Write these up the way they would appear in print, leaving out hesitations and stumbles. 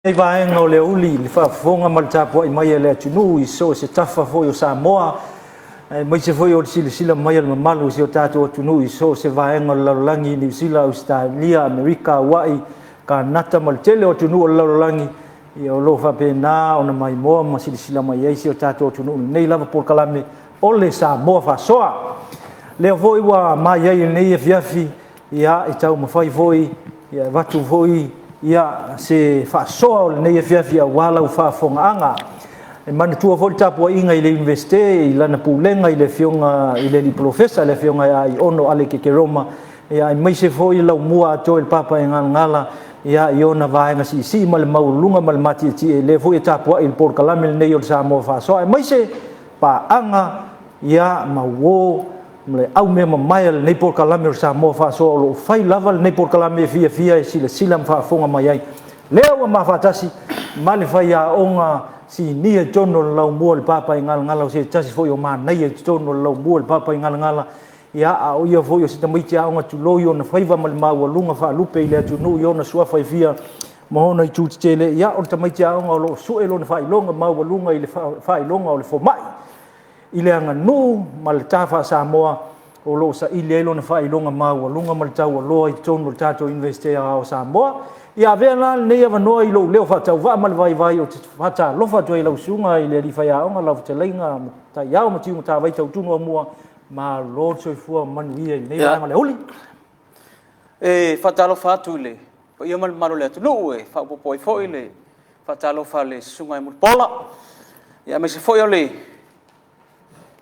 Lenei vaega o le aoauli i le faafofoga ma le tapuai mai a le atunuu i so o se tafa foi o Samoa, aemaise foi o le silasila mai a le mamalu o si o tatou atunuu i so o se vaega o le lalolagi, Niu Sila, Ausetalia, Amerika, Hawaii, Kanata ma le tele o atunuu o le lalolagi, ia o lo o faapena ona maimoa ma silasila mai ai si o tatou atunuu i lenei lava polokalame o le Samoa Faasoa. O lea foi ua ma i ai i lenei afiafi, ia, e taumafai foi e avatu foi se faasoa o lenei afiafi aua lau faafofogaaga. E manatua foi le tapuaiga i le Iunivesite i lana pulega i le Afioga i le alii Polofesa le Afioga ia Aiono Aleki Keroma, aemaise foi le laumua atoa i le Papaigalagala i ona vaega siisii ma le maualuluga ma le matietie lea foi e tapuai i le polokalame lenei o le Samoa Faasoa, aemaise paaga ma uo ma le aumeamamae a lenei polokalame o le Samoa Faasoa o lo o fai lava lenei polokalame e fiafia e silasila ma faafofoga mai ai. Lea ua ma faatasi ma le faiaoga sinia i totonu o le laumua o le Papaigalagala, o se tasi foi o manaia i totonu o le laumua o le Papaigalagala, a o ia foi o se tamaitiiti aoga tuloi ona faiva ma le maualuga faalupe i le atunuu i ona suafa e fia ma ona itu tetele. Ia, o le tamaitiiti aoga o lo o sue lona faailoga maualuga i le faailoga o le fomai i le aganuu ma le ta faa-Samoa o lo o saili ai lona faailoga maualuga ma le taualoa i totonu o le tatou Iunivesite Aoao o Samoa. Ia avea la lenei avanoa i lou leo faatauvaa ma le vaivai ou te faatalofa atu ai i lau susuga i le alii faiaoga, lau fetalaiga Taiao Matiu Matavai Tautunuamua, malo le soifua manuia i lenei vaega o le aoauli. E faatalofa atu i le paia ma le mamalu o le atunuu, e faaopoopo ai foi le faatalofa a le Susuga ia Mulipola, aemaise foi o le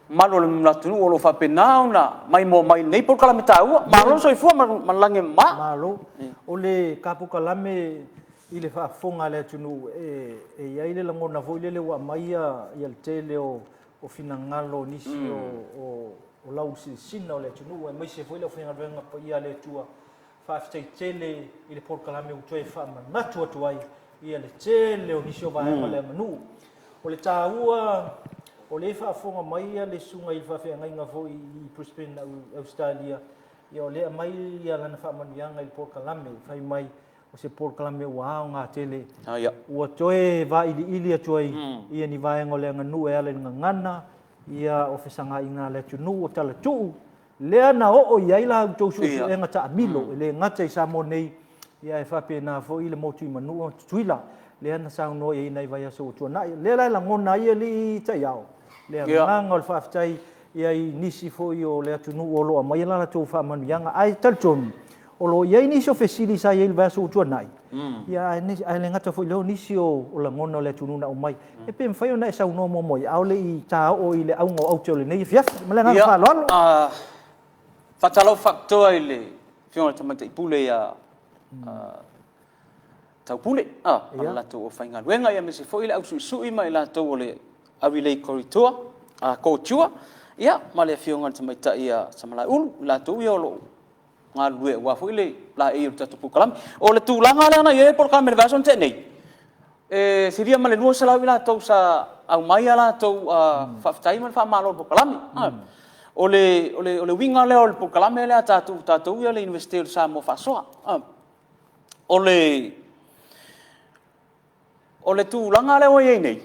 mamalu o le atunuu o lo o faapena ona maimoa mai i lenei polokalame taua. Malo le soifua ma le lagi e mama. Malo. O le ta polokalame i le faafofoga a le atunuu, e i ai le lagona foi lele ua aumai le tele o finagalo o nisi o lausilasila o le atunuu aemaise foi le aufaigaluega paia a le Atua. Faafetai tele i le polokalame ua toe faamanatu atu ai le tele o nisi o vaega o le aganuu. O le taua, o lea e faafofoga mai le susuga i le faafeagaiga foi i Brisbane, Ausetalia, ia o lea e aumai lana faamanuiaga i le polokalame, fai mai o se polokalame ua aoga tele, ua toe vailiili atu ai ni vaega o le aganuu e ala i le gagana, ia o fesagaiga a le atunuu, o talatuu, lea na oo i ai la outou suesuega taamilo, e le gata i Samoa nei, ae faapena foi le motu i Manua, Tutuila, lea na saunoa i ai i nai vaiaso ua tuanai. O lea la e lagona ai alii taiao le agaga o le faafetai i nisi foi o le atunuu o lo o aumaia la latou faamanuiaga. Ae talitonu, o lo o i ai nisi o fesili sa i ai i le vaiaso ua tuanai, ae le gata foi i lea o nisi o lagona o le atunuu na aumai. E pe mafai ona e saunoa muamua i ai, a o le i taoo i le auga o aute o lenei afiafi. Ma le agaga faaaloalo. Faatalofa faapitoa i le Afioga i le Tamaitai Pule ia Taupule ma le latou aufaigaluega, aemaise foi le ausuisui ma i latou o le aulelei koitua, ma le Afioga i le Tamaitai ia Samalaeulu, i latou ia o lo o galulue aua foi le laei o le tatou polokalame. O le tulaga lea na i ai le polokalame i le vaiaso na tea nei, e silia ma le 200 i latou sa aumai a latou faafetai ma le faamalo i le polokalame. O le uiga lea o le polokalame lea a tatou, tatou ia o le Iunivesite o le Samoa Faasoa. O le tulaga lea ua i ai nei,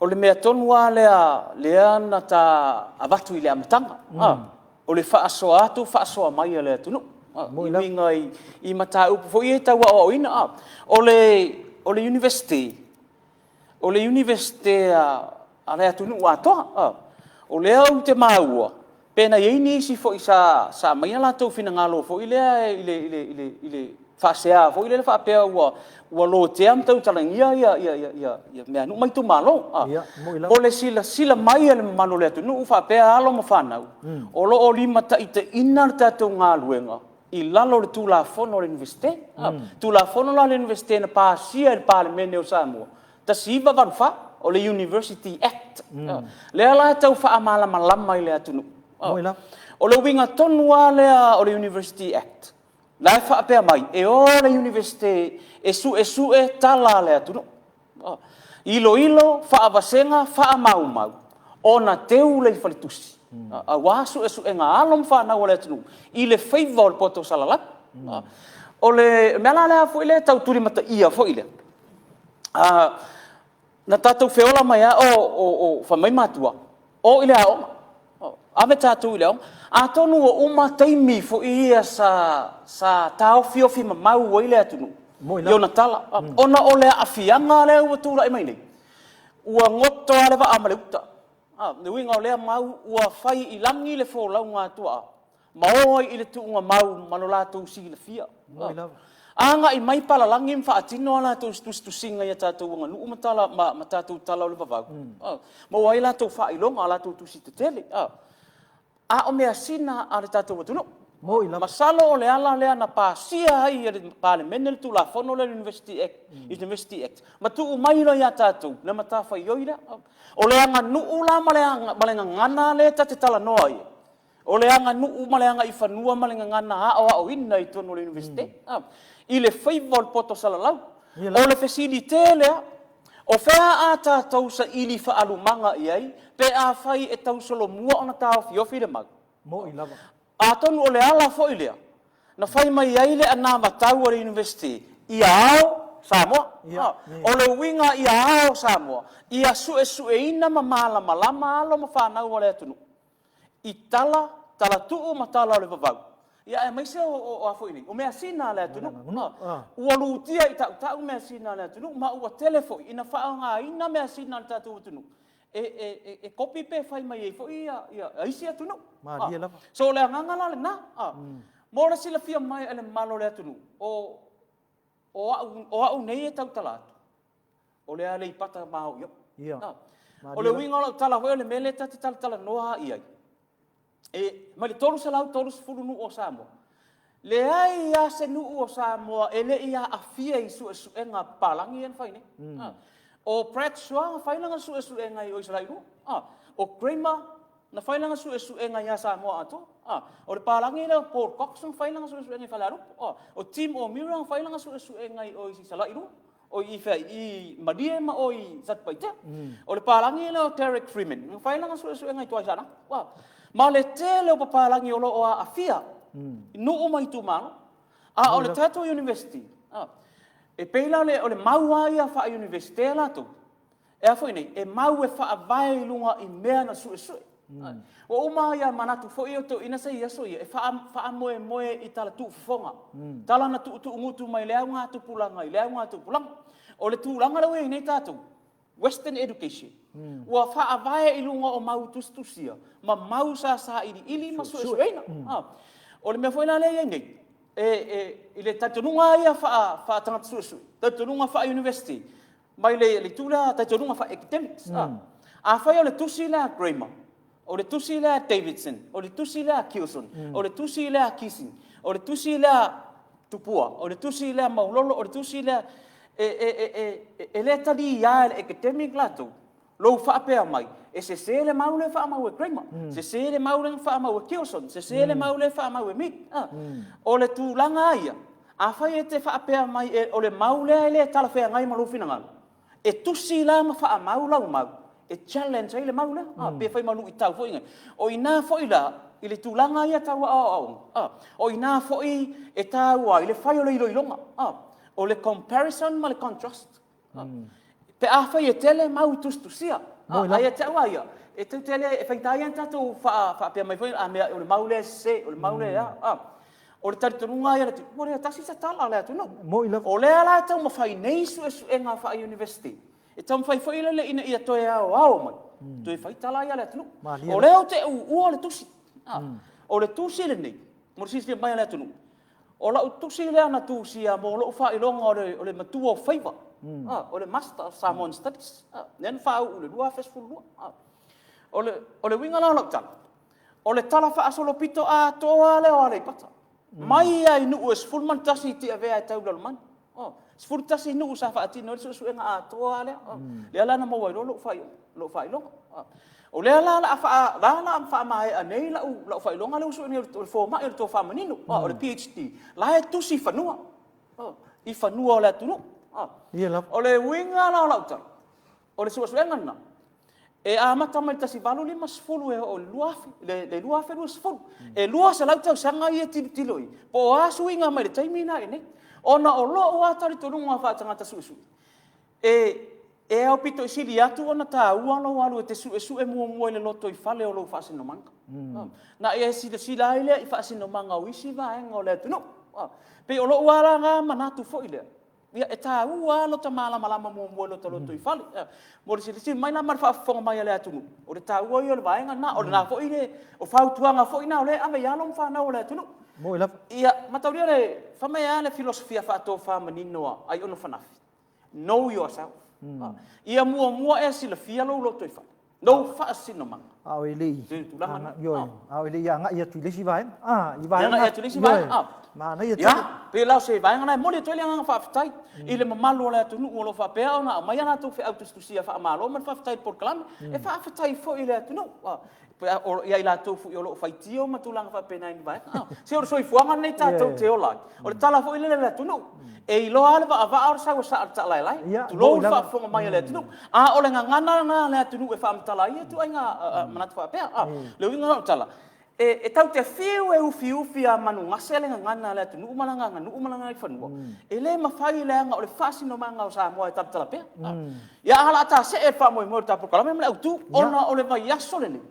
o le mea tonu lava lea lea na ta avatu i le amataga, o le faasoa atu faasoa mai a le atunuu e uiga i mataupu foi ia tau aoaoina. O le Iunivesite, o le Iunivesite a le atunuu atoa. O lea ou te maua pe na i ai nisi foi sa aumai o latou finagalo foi lea i le faasea foi lea faapea ua lotea ma tautalagia nuu ma itumalo. O le silasila mai a le mamalu o le atunuu faapea alo ma fanau, o lo o limataitaiina le tatou galuega i lalo o le Tulafono a le Iunivesite. Tulafono la a le Iunivesite na pasia e le Palemene o Samoa 1984, o le University Act. Lea la e tau faamalamalama i le atunuu. O le uiga tonu lava lea o le University Act, la e faapea mai, e o le Iunivesite e suesue tala a le atunuu, iloilo, faavasega, faamaumau, ona teu lea i faletusi aua suesuega a alo ma fanau a le atunuu i le faiva o le poto salalau. O le mea la lea foi lea e tau tulimataia foi lea, na tatou feola mai lava o fai mai matua, o i le aoga, ave tatou i le aoga. Atonu ua uma taimi foi ia sa taofiofi mamau ai le atunuu i ona tala, ona o le aafiaga lea ua tulai mai nei, ua goto lava le vaa ma le uta. Le uiga o lea mau, ua fai i lagi le folauga a tuaa ma o ai i le tuugamau ma lo latou silafia. Agai mai palalagi ma faatino a latou tusitusiga i a tatou aganuu ma tala, ma tatou tala o le vavau, maua ai latou faailoga, a latou tusi tetele, a o measina a le tatou atunuu. Masalo o le ala lea na pasia ai e le Palemene le Tulafono lea o le University Act, University Act, ma tuu mai loa ia tatou le matafaioi lea. O le aganuu la ma le gagana lea ta te talanoa ai, o le aganuu ma le agaifanua ma le gagana aoaoina i totonu o le Iunivesite, i le faiva o le poto salalau. O le fesili tele lava, o fea a tatou saili faalumaga i ai pe afai e tausolomua ona taofiofi le mau? Moni lava. Atonu o le ala foi lea na fai mai ai le anavatau a le Iunivesite, ia ao Samoa. O le uiga ia ao Samoa, ia suesueina ma malamalama alo ma fanau a le atunuu i tala, talatuu ma tala o le vavau, ia aemaise o a foi nei, o measina a le atunuu. Ua lutia i tautau measina a le atunuu, ma ua tele foi ina faaaogaina measina a le tatou atunuu e kopi pe fai mai ai foi isi atunuu. Malie lava. So o le agaga la lena, mo le silafia mai e le mamalu o le atunuu, o au nei e tautala atu, o le Aleipata maoio'o. O le uiga o lau tala foi o le mea lea ta te talatalanoa i ai, e mai le 330 nuu o Samoa, leai lava se nuu o Samoa e le i aafia i suesuega a papalagi ia na fai nei. O Bradshaw na fai lana suesuega i o i Salailua. O Kramer na fai lana suesuega ia Samoa atoa. O le palagi lea o Paul Cox na fai lana suesuega i Falealupo. O Tim O'Meara na fai lana suesuega i o i Salailua. O i fea i Malie ma o i Satupaitea. O le palagi lea o Derek Freeman na fai lana suesuega i tua i Saanapu. Ma le tele o papalagi o lo o aafia i nuu ma itumalo. A o le tatou University, e pei la o le mau lava ia faa-Iunivesite latou, e a foi nei, e mau e faavae i luga i mea na suesue. Ua uma ia manatu foi o toeaiina sa i aso ia, e faamoemoe i tala tuufofoga, tala na tuutuugutu mai le augatupulaga i le augatupulaga. O le tulaga lea ua i ai nei tatou, Western education, ua faavae i luga o mau tusitusia ma mau sa sailiili ma suesueina. O le mea foi la lea e i ai nei, i le talitonuga lava ia faa-tagata suesue, talitonuga faa-Iunivesite, mai le itu lea talitonuga faa-academics. Afai o le tusi lea a Kramer, o le tusi lea a Davidson, o le tusi lea a Kilson, o le tusi lea a Keesing, o le tusi lea a Tupua, o le tusi lea a Maulolo, o le tusi lea e le talia e le academic latou lou faapea mai, e sese le mau lea e faamau e Kramer, sese le mau lea na faamau e Kilson, sese le mau lea e faamau e Mead. O le tulaga ia, afai e te faapea mai o le mau lea e le talafeagai ma lou finagalo, e tusi la ma faamau lau mau, e challenge ai le mau lea, pe fai ma luitau foi nei. O i ina foi la, i le tulaga ia tau aoaoga, o i ina foi e taua ai le fai o le iloiloga, o le comparison ma le contrast. Pe afai e tele mau i tusitusia, ae ia te au lava ia, e tou te le, e faigata ia ona tatou faapea mai foi, a mea o le mau lea e sese, o le mau lea e a. O le talitonuga lava ia, ua le tasi se tala a le atunuu. O lea la e taumafai nei suesuega faa-Iunivesite, e taumafai foi lele ina ia toe aoao mai, toe fai tala ia a le atunuu. O lea ou te uua le tusi. O le tusi lenei, mo le silafia mai e le atunuu, o lau tusi lea na tusia mo lou faailoga o le matua o faiva, o le Master of Samoan Studies, lea na faauu i le 2012. O le uiga la o lau tala, o le tala faasolopito atoa lea o Aleipata, mai lava i nuu e 11 i Tiavea e tau i Lalomanu. 11 nuu sa faatino ai le suesuega atoa lea. Lea la na maua ai loa lou faailoga. O lea la o le a faamaea nei lau faailoga lea ua sue nei o le fomai o le tofa manino, o le PhD, la e tusi i fanua, i fanua o le atunuu. O le uiga la o lau tala, o le suesuega lena. E amata mai le 1850 e oo i le 2000, le 2020. E 200 tausaga ia e tilotilo i ai, po o a suiga mai le taimi lena i inei. Ona o lou lava talitonuga faa-tagata suesue, e aupito sili atu ona taua lou alu e te suesue muamua i le lotoifale o lou faasinomaga. Ona e silasila ai lea i faasinomaga o isi vaega o le atunuu. E pei o lou lava la lena manatu foi lea, ia e taua lava lota malamalama muamua i lota lotoifale. Mo le silasila mai la ma le faafofoga mai a le atunuu, o le taua ia o le vaega lena. O lena foi le, o fautuaga foi na o lea e ave i alo ma fanau a le atunuu. Moni lava. Ia, mataulia le, fai mai lava le filosofia faatofamanino a Aiono Fanafi, know yourself. Ia muamua e silafia lou lotoifale, lou faasinomaga. A o e le i ioe, a o e le i agai atu i le isi vaega. Ah, i vaega. Agai atu i le isi vaega. Ah. Manaia tele. Ia, pei la o se vaega lena e momoli atu ai le agaga faafetai i le mamalu o le atunuu o lo o faapea ona aumai a latou feau tusitusia faamalo ma le faafetai i le polokalame. E faafetai foi i le atunuu. Ia i latou foi o lo o faitio ma tulaga faapena i ni vaega. Ah, se o le soifuaga lenei tatou te ola ai. O le tala foi lele a le atunuu, e iloa lava le vaavaa o le sau e saa i le taalaelae. Tulou le faafofoga mai a le atunuu. A o le gagana lena a le atunuu e faamatala ai ia ituaiga manatu faapea. O le uiga la o lau tala, e tatou te fiu e ufiufi a manugase le gagana a le atunuu ma lana aganuu ma lana agaifanua, e le mafai leaga o le faasinomaga o Samoa e talatala pea. Ia a o le a ta see i le faamoemoe o le ta polokalame ma le autu, ona o le vaiaso lenei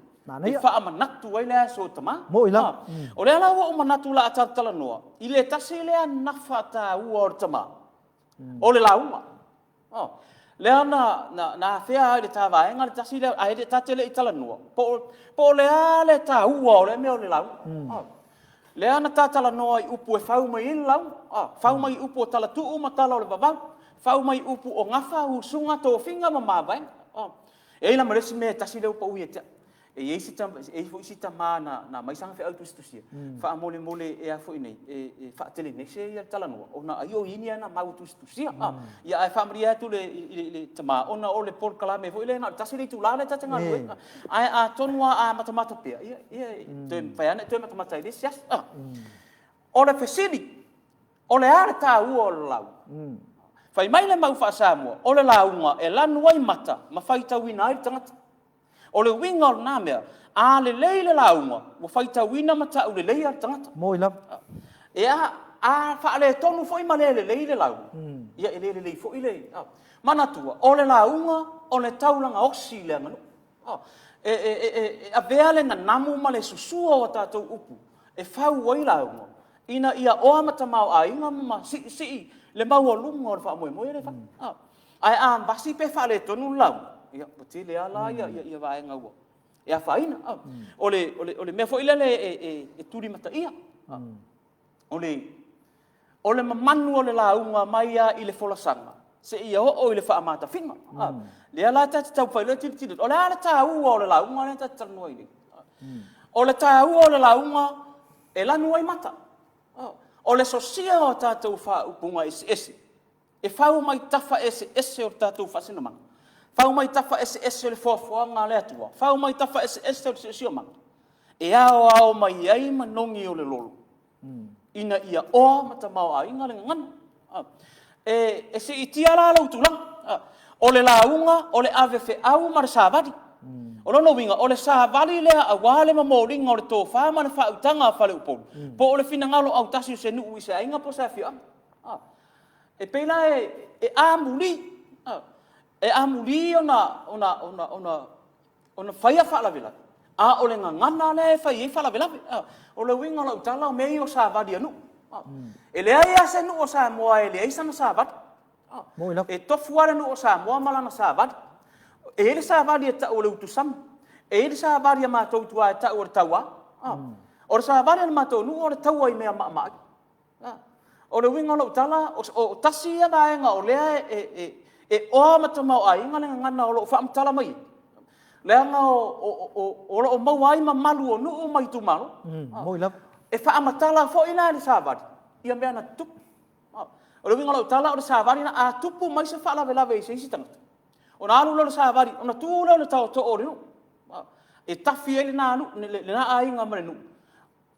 e faamanatu ai le aso o tama. Moni lava. O lea la ua ou manatu o le a ta talanoa i le tasi lea nafa taua o le tama, o le lauga. Lea na afea i le ta vaega le tasi lea, ae ta te le i talanoa, po o le a le taua o lea mea o le lauga. Lea na ta talanoa i upu e fau mai ai le lauga, fau mai i upu o talatuu ma tala o le vavau, fau mai i upu o gafa, usuga, tofiga ma mavaega. E i ai la ma le isi mea e tasi lea ua pau ia te au. E i ai si tama, e i ai foi si tama na aumai sana feau tusitusia, faamolemole e a foi nei, e faatelenese le talanoa, ona ai o i ai ni ana mau tusitusia. Ia ae faamalie atu i le tama, ona o le polokalame foi lea na o le tasi le itula lea ta te galulue ai. Ae atonu lava a matamata pea, ia, e toe mafai lava ona e toe matamata i le isi aso. O le fesili, o le a le taua o le lauga? Fai mai le mau faa-Samoa, o le lauga e lanu ai mata ma faitauina ai le tagata. O le uiga o lena mea, a lelei le lauga, ua faitauina ma tau leleia le tagata. Moni lava. Ia, a faaletonu foi ma le lelei le lauga, ia e le lelei foi le... Manatua, o le lauga o le taulaga osi i le aganuu. E avea le nanamu ma le susua o a tatou upu e fau ai lauga, ina ia oa ma tamaoaiga ma siisii le maualuga o le faamoemoe lea e fai. Ae a vasi pe faaletonu le lauga, ia ua tele lava la ia vaega ua e afaina. O le mea foi lele e tulimataia, o le mamanu o le lauga mai lava i le folasaga seia oo i le faamatafiga. Lea la ta te taumafai loa e tilotilo, o le a le taua o le lauga lea ta te talanoa ai nei? O le taua o le lauga e lanu ai mata. O le sosia o tatou faaupuga eseese E fau mai tafa eseese o le tatou faasinomaga, fau mai tafa eseese o le foafoaga a le Atua, fau mai tafa eseese o le siosiomaga, e aoao mai ai manogi o le lolo, ina ia oa ma tamaoaiga le gagana. E siitia la lou tulaga. O le lauga, o le ave feau ma le savali. O lona uiga, o le savali lea aua le momoliga o le tofa ma le faautaga a faleupolu, po o le finagalo autasi o se nuu i se aiga po o se afioaga. E pei la e amuli, e amuli ona faia faalavelave, a o le gagana lea e fai ai faalavelave. O le uiga o lau tala, o mea ia o savali a nuu. E leai lava se nuu o Samoa e leai sana savali. E tofu lava le nuu o Samoa ma lana savali. E i ai le savali e tau o le utusami, e i ai le savali a matou i tua e tau o le tauā. O le savali a le matou nuu o le taua i mea maamaai. O le uiga o lau tala, o tasi ia vaega o lea e oa ma tamaoaiga le gagana o lo o faamatala mai ai, leaga o lo o maua ai mamalu o nuu ma itumalo. Moni lava. E faamatala foi la e le savali ia mea na tutupu. O le uiga o lau tala, o le savali lena, a tupu mai se faalavelave i se isi tagata, ona alu lea o le savali, ona tu lea o le taotoo o le nuu, e tafi ai lena aiga ma le nuu,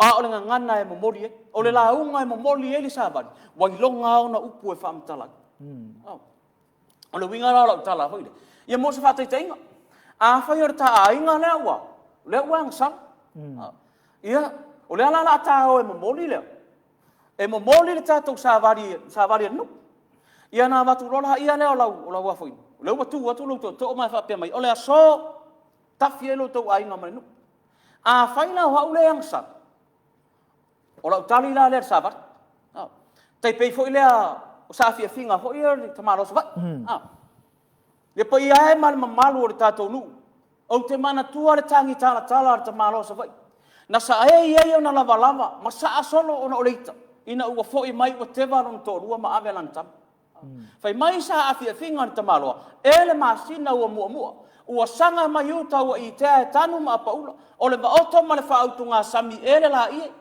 A o le gagana e momoli ai, o le lauga e momoli ai le savali, ua iloga lava ona upu e faamatala ai. O le uiga la o lau tala foi lea, ia mo se faataitaiga, Afai o le ta aiga lea ua, lea ua agasala. Ia, o le a la o le a ta o e momoli lea? E momoli le tatou savali, savali a le nuu. Ia ona avatu loa laia lea o lau, o lau afoina, o lea ua tu atu lou tootoo ma e faapea mai, o le aso, tafi ai lo outou aiga ma le nuu. Afai la o au lea e agasala, o lau tali la lea i le savali. Tai pei foi lea o saafiafiga foi ia o le tamaloa Savaii. Le paia e ma le mamalu o le tatou nuu, ou te manatua le tagitalatala a le tamaloa Savaii, na saei ai ona lavalava ma saa solo ona o le ita, ina ua foi mai ua teva lona toalua ma ave lana tama. Fai mai saafiafiga a le tamaloa, e le masina ua muamua, ua saga mai uta ua itea e tanu ma apaula, o le maoto ma le faautugasami e le laie.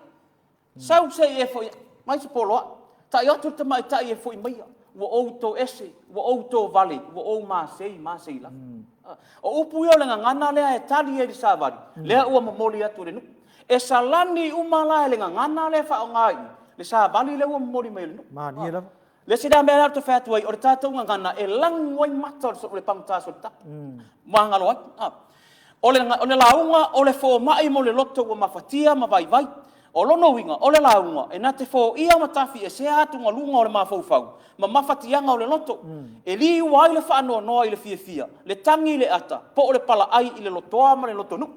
Sau se i e foi mai se poloai, tai atu le tamaitai e foi maia, ua ou toese, ua ou tovale, ua ou masei masei lava. O upu ia o le gagana lea e tali ai i le savali, lea ua momoli atu e le nuu. E salani uma la e le gagana lea e faaaoga i i, le savali lea ua momoli mai e le nuu. Malie lava. Le isi lea mea lea ou te fai atu ai, o le tatou gagana e lanu ai mata o le pagota solitapu, magalo ai. O le, o le lauga o le fomai mo le loto ua mafatia ma vaivai. O lona uiga, o le lauga e na te foia ma tafiesea atugaluga o le mafaufau ma mafatiaga o le loto, e liua ai le faanoanoa i le fiafia, le tagi i le ata, po o le palaai i le lotoa ma le lotonuu.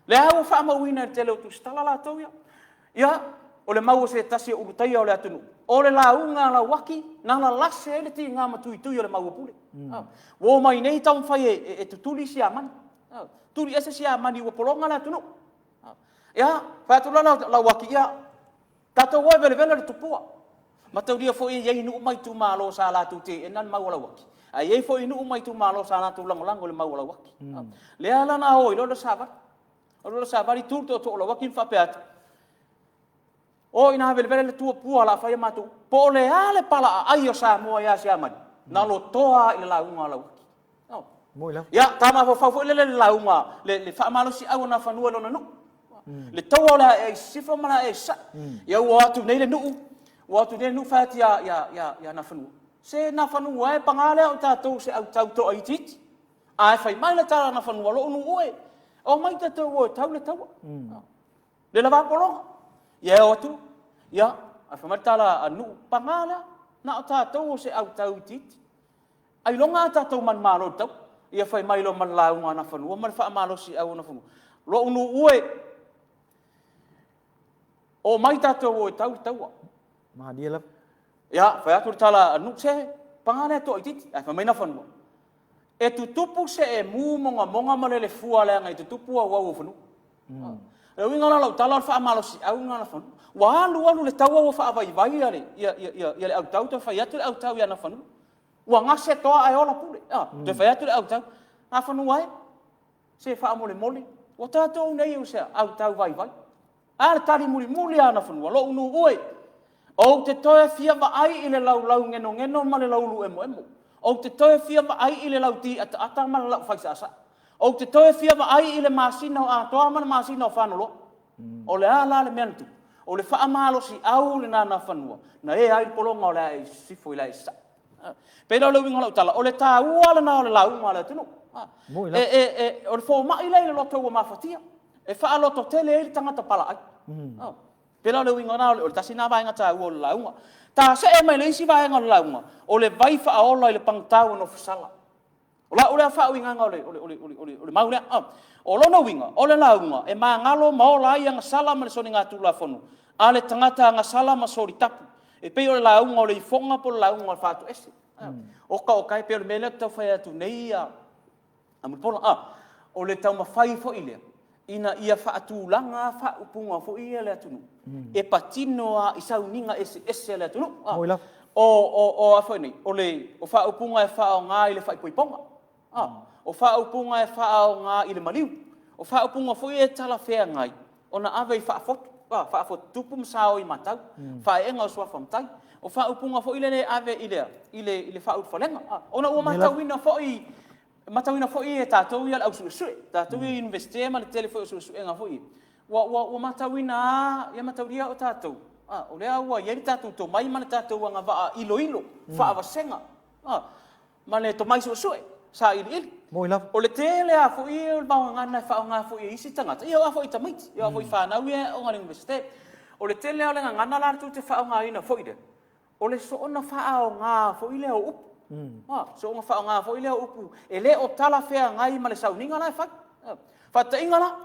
Lea ua faamauina e le tele o tusitala latou ia. Ia, o le mau a se tasi o Ulutaia o le atunuu, o le lauga a Lauaki na lalase ai le tiga matuitui o le mau a Pule. Ua omai nei taumafai e tutuli Siamani. Tuli ese Siamani ua pologa le atunuu. Ia, fai atu loa Lauaki, ia, tatou o e velevele le tupua. Mataulia foi e i ai nuu ma itumalo sa latou teena le mau a Lauaki, ae i ai foi nuu ma itumalo sa latou lagolago i le mau a Lauaki. Lea la na o ai loa le savali. O le savali tu le tootoo o Lauaki ma faapea atu, o ina velevele le tua pua o le a fai a matou. Po o le a le palaaai o Samoa ia Siamani, na lotoa i le lauga a Lauaki. Ia, ta mafaufau foi lele i le lauga, le faamalosiau o Nafanua i lona nuu. Le taua o le ae i sisifo ma le ae i sasae. Ia ua o atu nei le nuu, ua o atu nei le nuu fai atu ia Nafanua, se Nafanua e, paga lea o tatou o se autau toaitiiti. Ae fai mai le tala a Nafanua, lou nuu e, omai tatou o e tau le taua. Le lava pologa. Ia e o atu, ia, ae fai mai le tala a nuu, paga lea, na o tatou o se autau itiiti. Ailoga a tatou manumalo i le taua. Ia fai mai loa ma le lauga a Nafanua ma le faamalosiau o Nafanua, Lou nuu e, omai tatou o e tau le taua. Malie lava. Ia, fai atu le tala a nuu, se, paga lea toaitiiti. Ae fai mai Nafanua, e tutupu se emu mogamoga ma lelefua leaga e tutupu auau o fanua. Le uiga la o lau tala o le faamalosiau lena a Nafanua. Ua alu alu le taua ua faavaivai ia le, ia, ia, ia, ia le autau toe fai atu le autau ia Nafanua. Ua gase toa ae ola pule. Toe fai atu le autau. Nafanua e, se faamolemole, ua tatou nei o se autau vaivai. A le tali mulimuli a Nafanua, lou nuu e, ou te toe fia vaai i le laulau genogeno ma le laulu emoemo. Ou te toe fia vaai i le lautīataata ma le laufaisaasaa. Ou te toe fia vaai i le masina o Atoa ma le masina o Fanoloa. O le a la le mea na tupu? O le faamalosiau lena Nafanua, na ea ai le pologa o le ae i sisifo i le ae i sasae. Pei la o le uiga o lau tala, o le taua lena o le lauga a le atunuu. O le fomai lea i le loto ua mafatia, e faalototele ai le tagata palaai. Pei la o le uiga lena, o le tasi lena vaega taua o le lauga. Tasee mai le isi vaega o le lauga, o le vai faaola i le pagota ua nofosala. O lau lea faauigaga o le mau lea. O lona uiga, o le lauga e magalo ma ola ai agasala ma le soligatulafono a le tagata agasala ma solitapu. E pei o le lauga o le ifoga po o le lauga o le faatoese. Oka oka e pei o le mea lea ou te tau fai atu nei a Mulipola. O le taumafai foi lea ina ia faatulaga faaupuga foi ia a le atunuu e patino lava i sauniga eseese a le atunuu. O a foi nei, o le o faaupuga e faaaoga i le faaipoipoga, o faaupuga e faaaoga i le maliu, o faaupuga foi e talafeagai ona ave i faafotu, faafotutupu ma saoi matau, faaeega o suafa matai. O faaupuga foi lele e ave i le i le faaulufalega. Ona ua matauina foi matauina foi e tatou ia le au suesue, tatou ia Iunivesite ma le tele foi o suesuega foi ia, ua matauina lava, ia mataulia o tatou, o lea ua i ai le tatou tomai ma le tatou agavaa iloilo, faavasega, ma le tomai suesue. Sailiili. Moi lava. O le tele lava foi o le vaogagana e faaaoga foi e isi tagata, ia oo lava foi i tamaiti, ia oo foi i fanau ia e aooga i le Iunivesite. O le tele lava o le gagana la tou te faaaogaina foi lea, o le soona faaaoga foi lea o upu. Soona faaaoga foi lea o upu e le o talafeagai ma le sauniga la e fai. Faataitaiga la,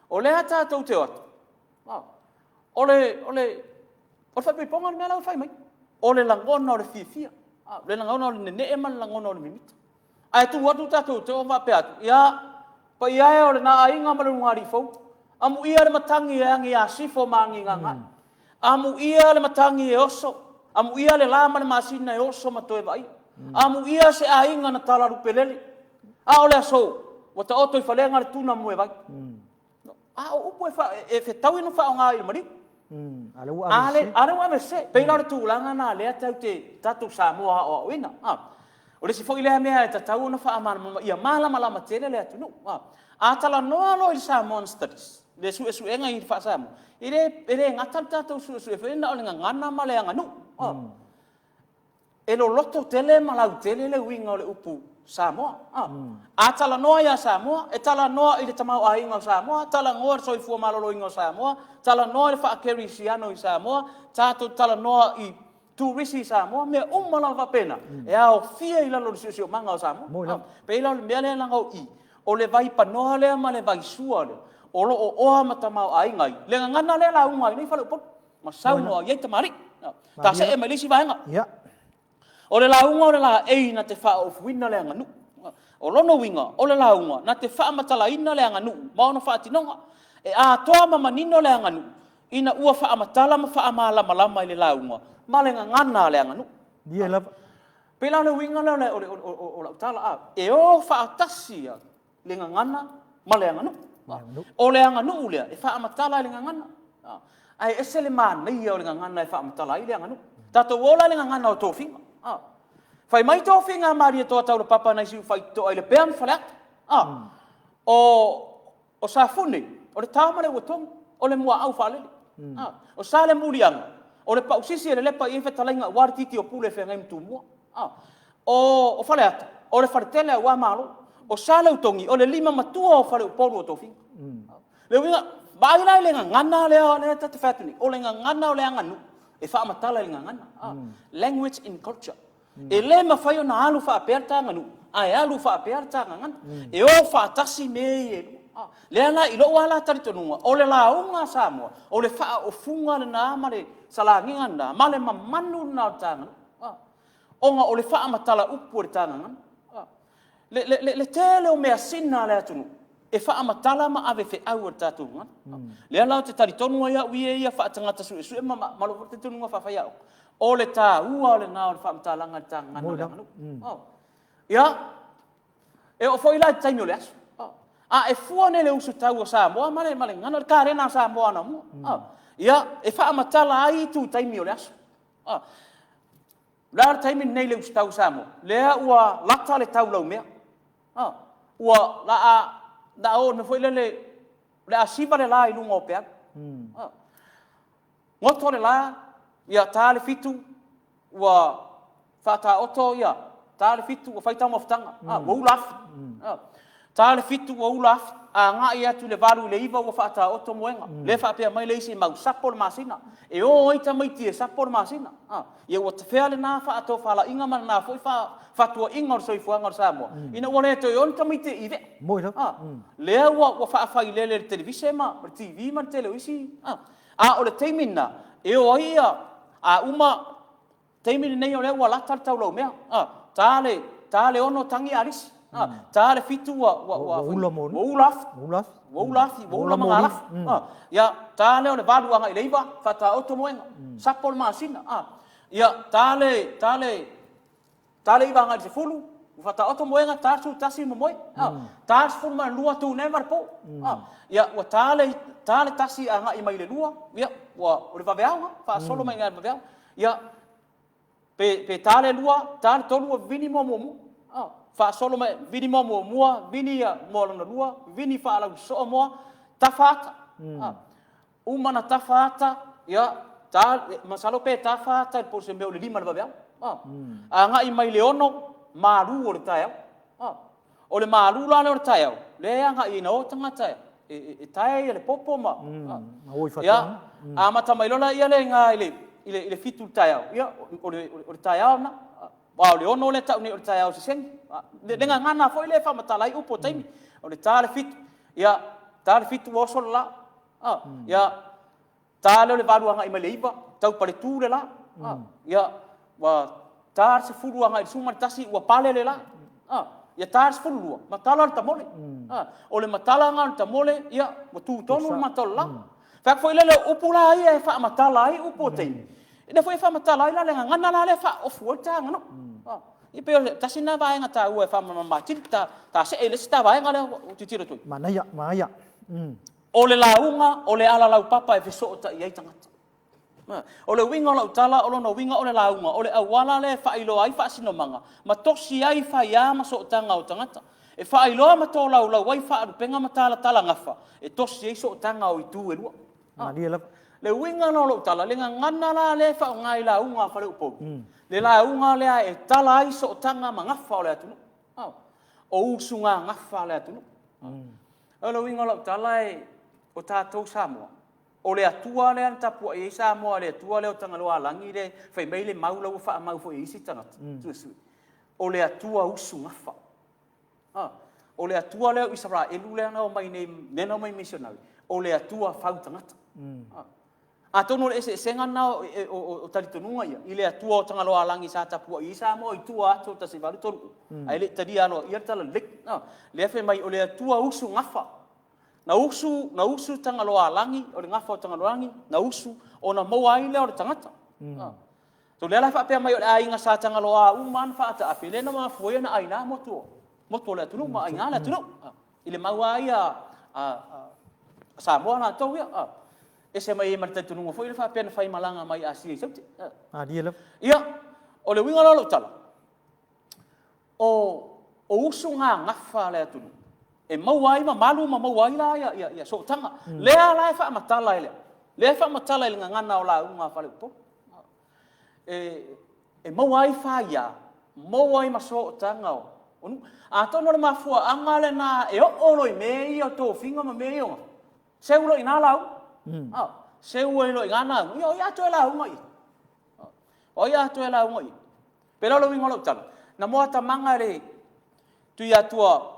o lea tatou te o atu, o le, o le, o le faaipoipoga le mea la ua fai mai. O le lagona o le fiafia, o le lagona o le nene'e ma le lagona o le mimita. Ae tu atu tatou te o ma faapea atu, ia, paia e o lena aiga ma le ulugalii fou, amuia le matagi e agi ia Sifo ma agi i Gagae, amuia le matagi e oso, amuia le la ma le masina e oso ma toe vaaia, amuia se aiga na talalupelele, a o le aso ua taoto i falega le tuna moevai. A o upu e fetaui ona faaaoga i le maliu. A lea ua ave sese. A lea ua ave sese. Pei la o le tulaga lena lea tatou te, tatou Samoa aoaoina. O le isi foi lea mea e tatau ona faamalamalama ia malamalama tele le atunuu. A talanoa loa i le Samoan Studies, le suesuega i le faa-Samoa, e le, e le gata le tatou suesue foi lea na o le gagana ma le aganuu. E loloto tele ma lautele le uiga o le upu Samoa. A talanoa ia Samoa, e talanoa i le tamaoaiga o Samoa, talanoa i le soifua maloloina o Samoa, talanoa i le faakerisiano i Samoa, tatou talanoa i turisi i Samoa, mea uma lava faapena, e aofia i lalo o le siosiomaga o Samoa. Pei la o le mea lea leaga o i, o le vaipanoa lea ma le vaisua lea, o lo o oa ma tamaoaiga ai le gagana lea e lauga ai nei Faleupolu ma saunoa i ai tamalii. Ta see mai le isi vaega. O le lauga o le laei na te faaofuina le aganuu. O lona uiga, o le lauga na te faamatalaina le aganuu ma ona faatinoga. E atoa ma manino le aganuu ina ua faamatala ma faamalamalama i le lauga ma le gagana a le aganuu. Ia lava. Pei la o le uiga lea o lau tala, e o faatasi le gagana ma le aganuu. O le aganuu lea e faamatala i le gagana. Ae ese le manaia o le gagana e faamatala ai le aganuu. Tatou o la i le gagana o tofiga. Fai mai tofiga a Malietoa Taulapapa nai Siufaitoa i Lepea ma Faleata. O Safune, o le tao ma le uatogi, o le muaau faalele. O Salemuliaga, o le pausisi e lelepa i ai fetalaiga aua le titi o Pule e feagai ma Tumua. O Faleata, o le faletele aua Malo. O Saleutogi, o le limamatua o faleupolu o tofiga. Le uiga, vaai la i le gagana lea lea ta te fai atu nei, o le gagana o le aganuu e faamatala i le gagana. Language in culture. E le mafai ona alu faapea le ta aganuu, ae alu faapea le ta gagana. E o faatasi mea ia e lua. Lea la i lou lava la talitonuga, o le lauga a Samoa, o le faaofuga lena ma le salagiga lena ma le mamanu lena o le ta aganuu. Ona o le faamatala upu a le ta gagana. Le, le, le, le tele o measina a le atunuu e faamatala ma ave feau e le tatou gagana. Lea la ou te talitonu ai au ia ia faatagata suesue ma, ma, ma lou talitonuga faafaiaoga, o le taua lena o le faamatalaga a le ta gagana o le aganuu. Oh. Ia, e oo foi la i le taimi o le aso. Oh. A e fua nei le usutau o Samoa ma le, ma le gagana, o le kalena a Samoa anamua. Oh. Ia, e faamatala ai itu taimi o le aso. Oh. O le a le taimi lenei i le usitau o Samoa? Lea ua lata le tau laumea. A, ua la a, la a oo i le mea foi lele, o le a siva le la i luga o peau. A, goto le la, ia ta le fitu, ua faataoto ia, ta le fitu ua fai taumafataga, a, ua ula afi. A, ta le fitu ua ula afi, agai atu i le valu i le iva ua faataoto moega. Lea faapea mai le isi mau sapo le masina. E o ai tamaiti e sapo le masina. A, Ia ua tafea lena faatofalaiga ma lena foi fatuaiga o le soifuaga o le Samoa, ina ua le toe o ni tamaiti e ivea. Moi lava. A, lea ua, ua faafailele e le televise ma le TV ma le tele o isi. A, a o le taimi lena, e o ai ia, a uma, taimi lenei o lea ua lata le taulaumea. A, ta le, ta le ono tagi alisi. A, ta le fitu ua, ua, ua, ua ula ua ula afi. Ua ula afi. Ua ula afi, ua ula magalafi. Ia, ta lea o le valu agai i le iva, faataoto moega. Sapo le masina. Ia, ta le, ta le, ta le iva agai i le sefulu, ua faataoto moega, ta le 11 momoe. Ta le 12 tuneva le po. Ia, ua ta le, ta le tasi agai mai i le lua, ia, ua, o le vaveao, faasolo mai i le vaveao. Ia, Pe, pe ta le lua, ta le tolu ua vivini moa muamua. Oh, faasolo mai, vivini moa muamua, vivini moa lona lua, vivini faalausoo moa, tafa ata. Ah, uma na tafa ata, ia, ta, masalo pe tafa ata i le po o se mea o le lima i le vaveao. Ah, agai mai le ono, malu o le taeao. Ah. O le malu la lea o le taeao, lea e agai ina o tagata e tae ia le popo ma... Ia, amata mai loa lea i ina i le 7 i le taeao, ia, o le taeao lena. Aua o le 6 lea e tau nei o le taeao sesegi. Le gagana foi lea e faamatala ai upu o taimi. O le ta le 7, ia, ta le 7 ua oso le la. Ia, ta lea o le 8 agai mai le 9, tau paletu le la. Ia, ua ta le 10 agai i le 11, ua pale le la. Ia ta le 12, matala le tamole. O le matalaga o le tamole, ia, ua tu tonu le mata o le la. Fai atu foi lele, o upu la ia e faamatala ai upu o taimi, lea foi e faamatala ai la le gagana la lea e faaofu ai le ta aganuu. Ia pei o le tasi lena vaega taua e faamalamalama atili, ta see i le isi ta vaega lea ua tilotilo atu ai. Manaia, manaia. O le lauga, o le alalaupapa e fesootai ai tagata. O le uiga o lau tala, o lona uiga o le lauga, o le auala lea e faailoa ai faasinomaga, ma tosi ai faia ma sootaga o tagata. E faailoa ma tolaulau ai faalupega ma talatalagafa, e tosi ai sootaga o itu e lua. Malie lava. Le uiga la o lau tala, le gagana la lea e faaaoga i lauga a faleupolu, le lauga lea e tala ai sootaga ma gafa o le atunuu. O usugagafa a le atunuu. O le uiga o lau tala, o tatou Samoa, o le Atua lea na tapuai ai Samoa, le Atua lea o Tagaloaalagi lea fai mai le mau la ua faamau foi e isi tagata suesue, o le Atua usugafa. O le Atua lea o Isaraelu lea na omai nei, lea na omai misionari, o le Atua fau tagata. Atonu o le eseesega lena o talitonuga ia i le Atua o Tagaloaalagi sa tapuai ai Samoa i tua atu o le 1830, ae le i talia aloaia le Talalelei. Lea fai mai o le Atua usugafa. Na usu, na usu Tagaloaalagi, o le gafa o Tagaloaalagi, na usu ona maua ai lea o le tagata. So lea la e faapea mai o le aiga sa Tagaloa uma lava na faataape, lea na mafua ai ona aina motu o le atunuu ma aina le atunuu. I le mau lava ia a Samoa latou ia. Ese mai ai ma le talitonuga foi lea faapea na faimalaga mai Asia i Saute. Malie lava. Ia, o le uiga la o lau tala, o usugagafa a le atunuu, e maua ai mamalu ma maua ai la ia sootaga. Lea la e faamatala e le, lea e faamatala i le gagana o lauga a faleupolu. E maua ai faia, maua ai ma sootaga o nuu. Atonu o le mafuaaga lena e oo loa i mea ia o tofiga ma mea ia o gafa, seu loa i ina lauga. Seu ai loa i ina lauga, ia o ai a toe lauga i ai? O ai a toe lauga i ai? Pei la o le uiga o lau tala, na moatamaga e le Tuiatua,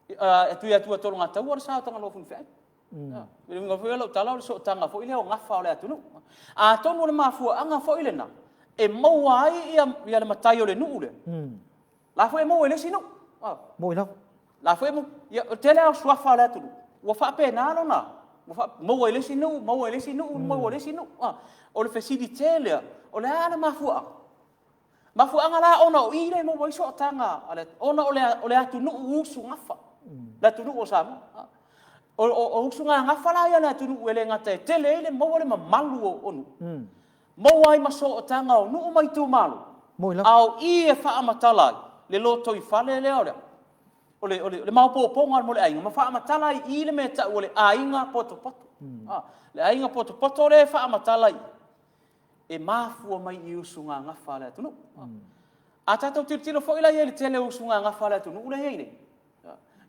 e Tuiatua Tologataua le sa o Tagaloa Fonoifeai. O le uiga foi o lau tala o le sootaga foi lea o gafa o le atunuu. Atonu o le mafuaaga foi lena e maua ai ia le matai o le nuu lea, la foi e maua i le isi nuu. Moi lava. La foi e maua, ia, o le tele lava o suafa o le atunuu, ua faapena lona, ua maua i le isi nuu, maua i le isi nuu, maua i le isi nuu. O le fesili tele lava, o le a le mafuaaga? Mafuaaga la ona o i lea e maua ai sootaga a le, ona o le atunuu usugafa, le atunuu o Samoa. O usugagafa la ia a le atunuu e le gata e tele ai le maua le mamalu o nuu, maua ai ma sootaga o nuu ma itumalo, a o i e faamatala ai le lotoifale lea o le maopoopoga mo le aiga, ma faamatala ai i le mea e tau o le aiga potopoto. Le aiga potopoto lea e faamatala i e mafua mai i usugagafa a le atunuu. A tatou tilotilo foi la i ai i le tele o usugagafa a le atunuu lea e i ai nei,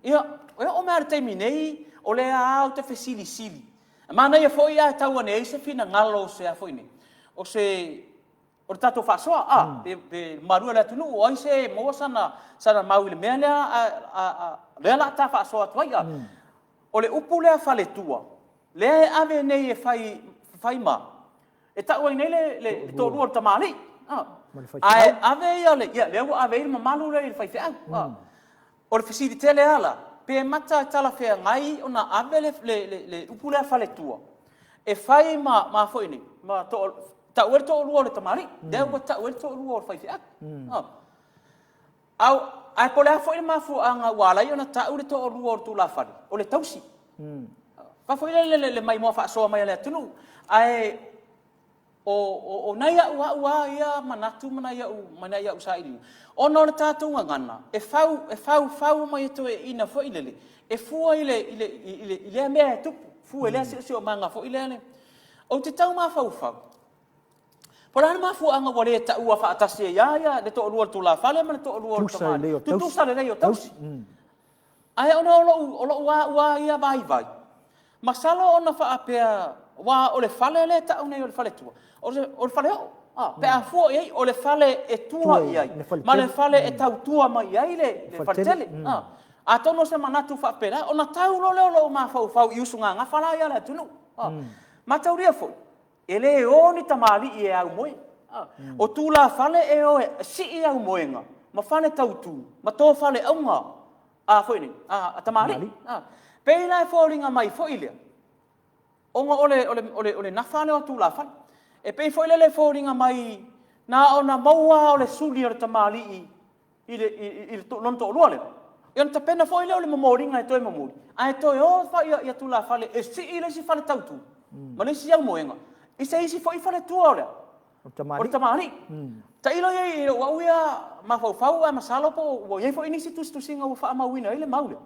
ia, e oo mai lava i le taimi nei, o lea lava ou te fesilisili. Manaia foi ae tau ane ai se finagalo o se a foi nei, o se o le tatou faasoa, a, pe mamalu e o le atunuu, o ai se maua sana mau i le mea lea, lea o le a ta faasoa atu ai. O le upu lea faletua, lea e ave nei e fai ma, e tau ai nei le toalua o le tamalii, ae ave ia le, ia, lea ua ave ai le mamalu lea i le faifeau. O le fesili tele lava la, pe mata e talafeagai ona ave le upu lea faletua e fai ma foi nei, ma tau ai le toalua o le tamalii, lea ua tau ai le toalua o le faifeau. Ae po o le a foi le mafuaaga ua ala ai ona tau le toalua o le tulafale, o le tausi. Fa foi lele le maimoa faasoa mai a le atunuu, ae o nai a'u lava ia manatu ma nai a'u sailiga, ona o le tatou gagana e faufau mai e toeaiina foi lele, e fua i lea mea e tupu, fua i lea siosiomaga foi lea. Ou te tau mafaufau, Po o le a le mafuaaga ua le taua faatasi ai lava ia le toalua o le tulafale ma le toalua o le tamalii? Tutusa lelei o tausi. Ae ona o lou, o lou au lava ia vaivai, masalo ona faapea, aua o le fale lea e tau nei o le faletua, o le, o le faleoo, a, pe a fua i ai, o le fale e tua i ai, ma le fale e tautua mai i ai le, le faletele. A, atonu o se manatu faapena, ona tau loa lea o lou mafaufau i usugagafa la ia a le atunuu. A, mataulia foi, E le o ni tamalii e aumoe. O tulafale e o e sii aumoega ma fale tautu ma to faleauga a foi nei, a tamalii. Pei la e foliga mai foi lea, ona o le, o le, o le, o le nafa lea o tulafale. E pei foi lele e foliga mai na ona maua lava o le suli o le tamalii i le, i, i lona toalua lea, ia ona tapena foi lea o le momoliga e toe momoli, ae toe o ia, ia tulafale e sii le isi fale tautu ma le isi aumoega i se isi foi faletua o le, o le tamalii. Tailo i ai i lou au ia mafaufau ae masalo po ua i ai foi nisi tusitusiga ua faamauina ai le mau lea.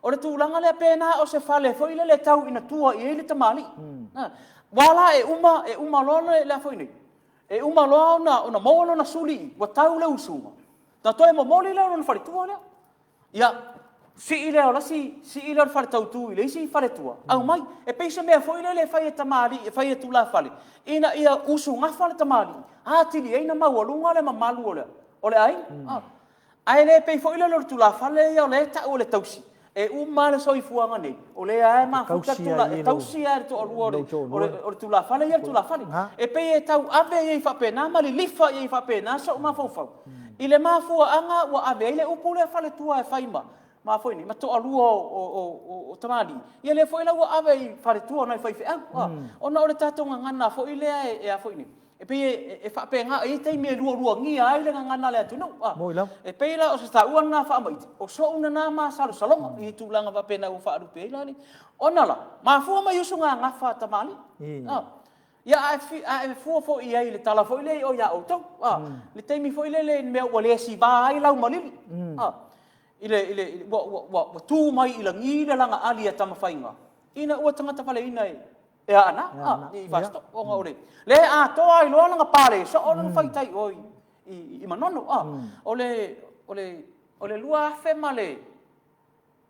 O le tulaga lea pe na o se fale foi lele e tau ina tua i ai le tamalii. Aua la e uma, e uma loa le, le a foi nei, e uma loa ona, ona maua lona suli i, ua tau le usuga, ona toe momoli lea o lona faletua lea. Ia, sii lea o le isi, sii lea o le fale tautu i le isi faletua, aumai. E pei se mea foi lele e fai e tamalii, e fai e tulafale, ina ia usugafa le tamalii, atili ai ona maualuga le mamalu o le, o le aiga. Ae le pei foi lele o le tulafale ia o lea e tau o le tausi, e uma lava le soifuaga nei, o lea lava e mafuta le tula, e tausi lava e le toalua o le, o le, o le tulafale ia le tulafale. E pei e tau ave i ai faapena ma lilifa i ai faapena sou mafaufau i le mafuaaga ua ave ai le upu lea faletua e fai ma, ma foi nei, ma toalua o, o, o, o tamalii. Ia lea foi la ua ave i faletua o nai faifeau, ona o le tatou gagana foi lea e, e a foi nei, E pei e faapena, e i ai taimi e lualuagia ai le gagana a le atunuu. Moi lava. E pei la o se taua lena faamaite, o sou lena masalosaloga i tulaga faapena ua faalupe ai la le. Ona la, mafua mai usugaga a tamalii. Ia a e fua foi i ai i le tala foi lea i o ia outou, le taimi foi lele i le mea ua le siva ai laumalili. I le, i le, ua, ua, ua, ua tu mai i lagi le lagaali a Tamafaiga, ina ua tagatavaleina e E Aana, a, i Fasitoouta, ona o le, lea e atoa ai loa lana pale soo lana faitau i o i, i Manono, a. O le, o le, o le 2000 ma le,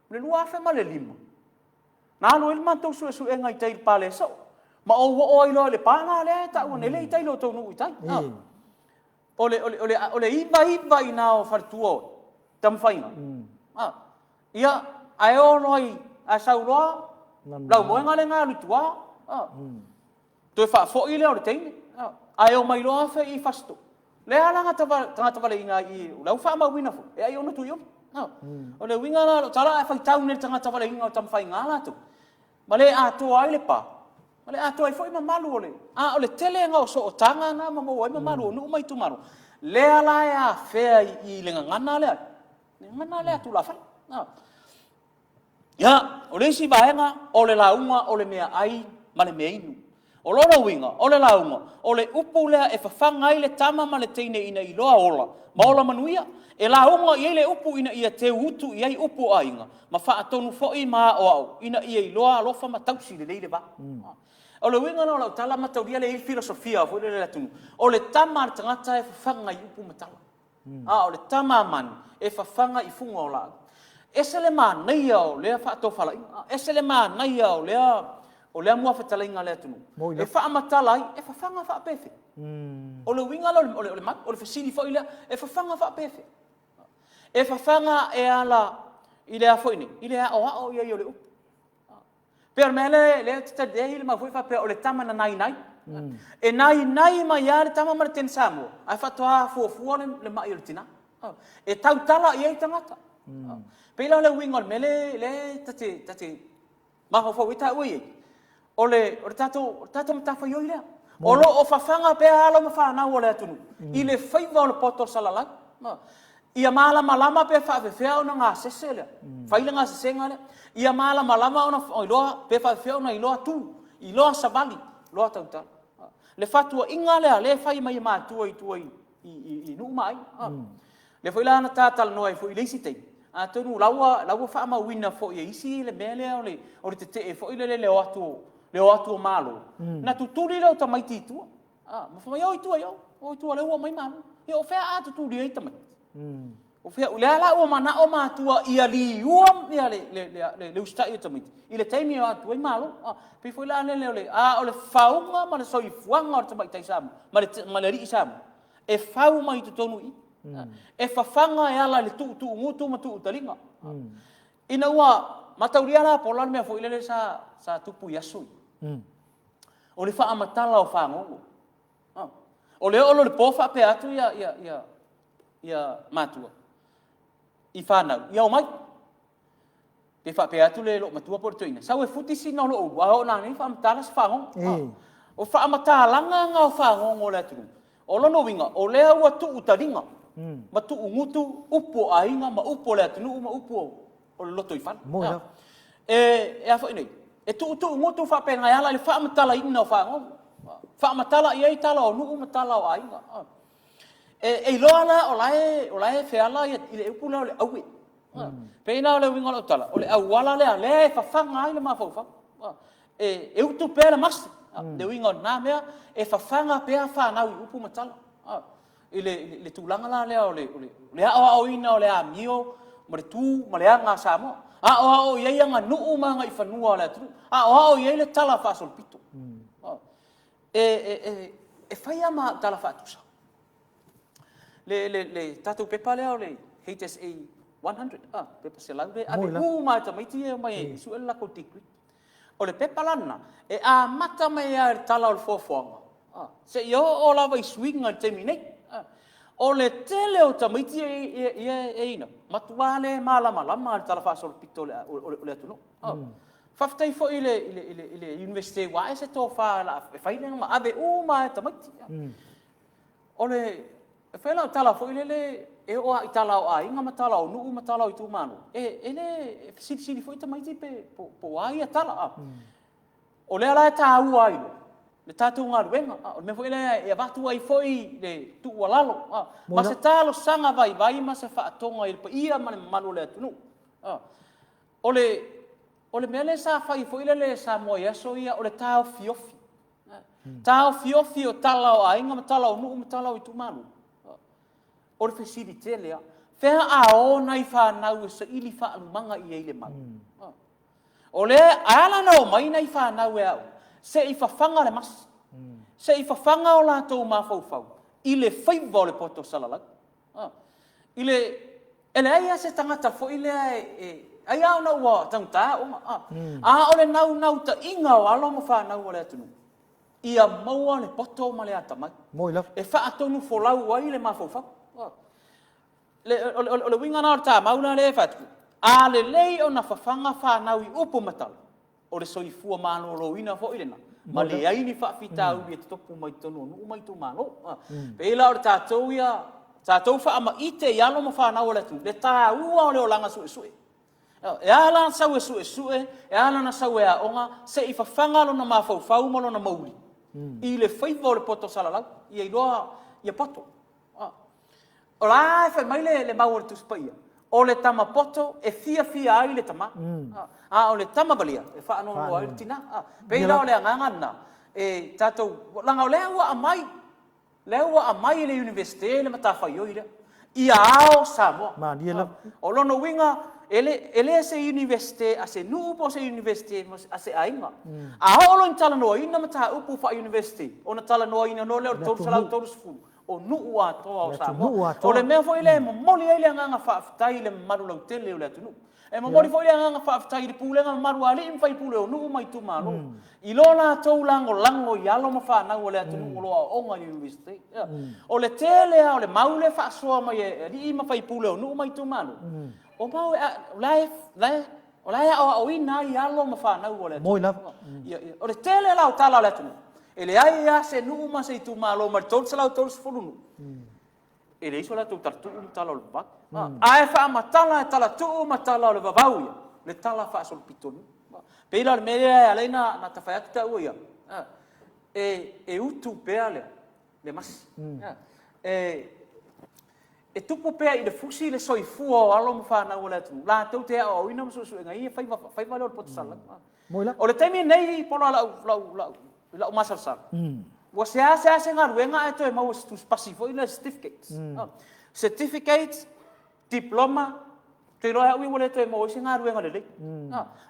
o le 2005, na alu ai le matou suesuega i tai i le pale soo, ma ou oo ai loa i le pa la lea e taua nei, lea e i tai i lo outou nuu i tai, a. O le, o le, o le, o le 99 i ina o faletua o Tamafaiga, a. Ia, ae o loa i, ae sau loa Laumoega lea na alu i tua, a. Toe faafoi lea o le teine, a. Ae omai loa afe i Fasitoo. Lea la na tagatavaleina ai i, o la ua faamauina foi, e ai ona Tuiuli. A. O le uiga la o lau tala, a faitau nei i le tagatavaleina o Tamafaiga latou, ma le atoa ai le pa, ma le atoa ai foi mamalu o le, a o le telega o sootaga na ma maua ai mamalu o nuu ma itumalo, lea la e afea i le gagana lea, le gagana lea tulafale. Ia, o le isi vaega, o le lauga o le meaai ma le meainu. O lona uiga, o le lauga, o le upu lea e fafaga ai le tama ma le teine ina iloa ola ma ola manuia. E lauga i ai le upu ina ia teu utu i ai upu o aiga, ma faatonu foi ma aoao ina ia iloa alofa ma tausi lelei le va. O le uiga lena o lau tala, mataulia lea e i ai le filosofia foi lele a le atunuu, o le tama a le tagata e fafaga i upu ma tala. A o le tama a manu, e fafaga i fuga o laau. Ese le manaia o lea faatofalaiga, ese le manaia o lea, o lea muafetalaiga a le atunuu. E faamatala ai, e fafaga faapefea? O le uiga lea o le, o le mau, o le fesili foi lea, e fafaga faapefea? E fafaga e ala i le a foi nei, i le aoao i ai o le upu. Pei o le mea lea, lea ou te tali, lea e i ai le mau foi faapea o le tama na nainai. E nainai mai lava le tama ma le teine Samoa, ae faatoa fuafua le, le mai o le tina. E tautala i ai tagata. Pei la o le uiga o le mea lea, lea ta te, ta te mafaufau ai taua i ai, o le, o le tatou, o le tatou matafaioi lea. O lo o fafaga pea alo ma fanau o le atunuu i le faiva o le poto salalau. Ia malamalama pe faapefea ona gasese lea, fai le gasesega lea. Ia malamalama ona iloa pe faapefea ona iloa tu, iloa savali, iloa tautala. Le fatuaiga lea, lea e fai mai e matua i tua i, i, i nuu ma aiga. Lea foi la na ta talanoa ai foi i le isi taimi, atonu o la ua, la ua faamauina foi e isi le mea lea o le, o le tetee foi lele i le o atu, le o atu o Malo, na tutuli lea o tamaiti i tua. Ma fai mai, o i tua i o, o i tua lea ua omai Malo. Ia o fea a tutuli ai tamaiti? O fea, o lea la ua manao matua ia liua ia le, le, le, le, le usitai o tamaiti i le taimi e o atu ai Malo. Pei foi la lele o le, a o le fauga ma le soifuaga o le tamaitai Samoa ma le, ma le alii Samoa, e fau mai i totonu i i. E fafaga e ala i le tuutuugutu ma tuutaliga. Ina ua mataulia la Pola le mea foi lele sa, sa tupu i aso ia. O le faamatala o fagogo. O le oo loa i le po faapea atu ia, ia, ia, ia matua i fanau, ia omai. Pe faapea atu le loomatua po o le toeaina, sau e futi sina o lou ulu, a oo nanei faamatala se fagogo. O faamatalaga na o fagogo o le atunuu. O lona uiga, o lea ua tuu taliga ma tuugutu upu o aiga ma upu o le atunuu ma upu o le lotoifale. E a foi nei? E tuutuugutu faapena e ala i le faamatalaina o fagogo. Faamatala i ai tala o nuu ma tala o aiga. E iloa la o la e, o la e feala i le upu lea o le aue. Pei la o le uiga o lau tala, o le auala lea lea e fafaga ai le mafaufau. E utu pea le masi, le uiga o lena mea, e fafaga pea fanau i upu ma tala. I le tulaga la lea o le aoaoina o le amio ma le tu ma le aga a Samoa. Aoao i ai aganuu ma agaifanua a le atunuu. Aoao i ai le tala faasolopito. E fai lava ma au tala faatusa. Le tatou pepa lea o le HSA 100, pepa 100 lea e ave uma lava e tamaiti ia e omai e sue le latou degree. O le pepa la lena, e amata mai lava i le tala o le foafoaga seia oo lava i suiga i le taimi nei. O le tele o tamaiti ia e i ina, matua le malamalama lava i le talafaasolopito o le atunuu. Faafetai foi i le Iunivesite ua ae se tofa e fai lea ma ave uma lava e tamaiti. O le, e fai lau tala foi lele, e oo lava i tala o aiga ma tala o nuu ma tala o itumalo, e le, e fesilisili foi tamaiti pe po o a ia tala. O lea la e taua ai loa le tatou galuega, o le mea foi lea e avatu ai foi le tuualalo ma se talosaga vaivai ma se faatoga i le paia ma le mamalu o le atunuu. O le mea lea sa fai foi lele e Samoa i aso ia, o le taofiofi. Taofiofi o tala o aiga ma tala o nuu ma tala o itumalo. O le fesili tele lava, fea a o nai fanau e saili faalumaga i ai le mau? O lea, e ala ona omai nai fanau e aoga, se i fafaga le masi, se i fafaga o latou mafaufau i le faiva o le poto salalau. I le, e leai lava se tagata foi lea e, ai lava ona ua taugata aoga, a o le naunautaiga o alo ma fanau a le atunuu, ia maua le poto ma le atamai e faatonufolau ai le mafaufau. O le uiga lena o le tamau lea e fai atu, a lelei ona fafaga fanau i upu ma tala, o le soifua maloloina foi lena, ma leai ni faafitauli e totopu mai totonu o nuu ma itumalo. Pei la o le tatou ia, tatou faamaite i alo ma fanau a le atunuu, le taua o le olaga suesue. E ala ona sau e suesue, e ala ona sau e aoga, se i fafaga lona mafaufau ma lona mauli i le faiva o le poto salalau, ia iloa ia poto. O la e fai mai le mau a le Tusi Paia, o le tama poto e fiafia ai le tama, a o le tama valea e faanoanoa ai le tina. Pei la o le agaga lena, e tatou, leaga o lea ua aumai, lea ua aumai e le Iunivesite le matafaioi lea, ia ao Samoa. O lona uiga, e le, e le se Iunivesite a se nuu po o se Iunivesite a se aiga. A oo loa ina talanoaina mataupu faa-Iunivesite, ona talanoaina loa lea o le 330 o nuu atoa o Samoa. O le mea foi lea e momoli ai le agaga faafetai i le mamalu lautele o le atunuu. E momoli foi le agaga faafetai i le pulega mamalu a alii ma faipule o nuu ma itumalo i lo latou lagolago i alo ma fanau a le atunuu o lo o aooga i le Iunivesite. O le tele lava o le mau lea e faasoa mai e alii ma faipule o nuu ma itumalo, o mau o la e, o la e aoaoina ai alo ma fanau a le atunuu. O le tele la o tala a le atunuu, e leai lava se nuu ma se itumalo mai le 330 nuu, e leai so latou talatuu ma tala o le vavau. Ae faamatala e talatuu ma tala o le vavau ia, le tala faasolopito nuu. Pei la o le mea lea e ala ai ona ta fai atu taua ia, e utu pea le masi. E tupu pea i le fusi le soifua o alo ma fanau a le atunuu, latou te aoaoina ma suesuega i ia faiva, faiva lea o le poto salalau. O le taimi lenei, Paula, lau, lau, lau, i lau masalosalo, Ua seasea se galuega ae toe maua i se tusipasi foi lea, certificates. Certificates, diploma, ou te iloa e au ia ua le toe maua ai se galuega lelei.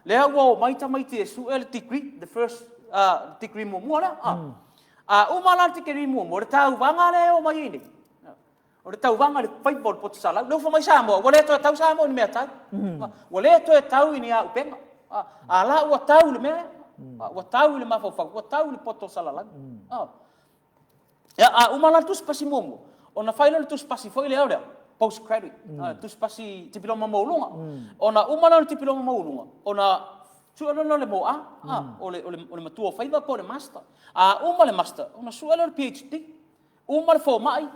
Lea ua omai tamaiti e sue le degree, the first degree muamua lea. A uma la le degree muamua, o le tauvaga lea e omai ai nei, o le tauvaga i le faiva o le poto salau. Lea ua fai mai Samoa, ua le toe tau Samoa i ni meatai. Ua le toe tau i ni auupega. A la ua tau i le mea lea. Ua tau i le mafaufau, ua tau i le poto salalau. Ia, a uma la le tusipasi muamua, ona fai lea o le tusipasi foi lea o le post graduate, tusipasi tipiloma maualuga. Ona uma lea o le tipiloma maualuga, ona sue lea o le MA, o le matua o faiva po o le master. A uma le master, ona sue lea o le PhD. Uma le fomai,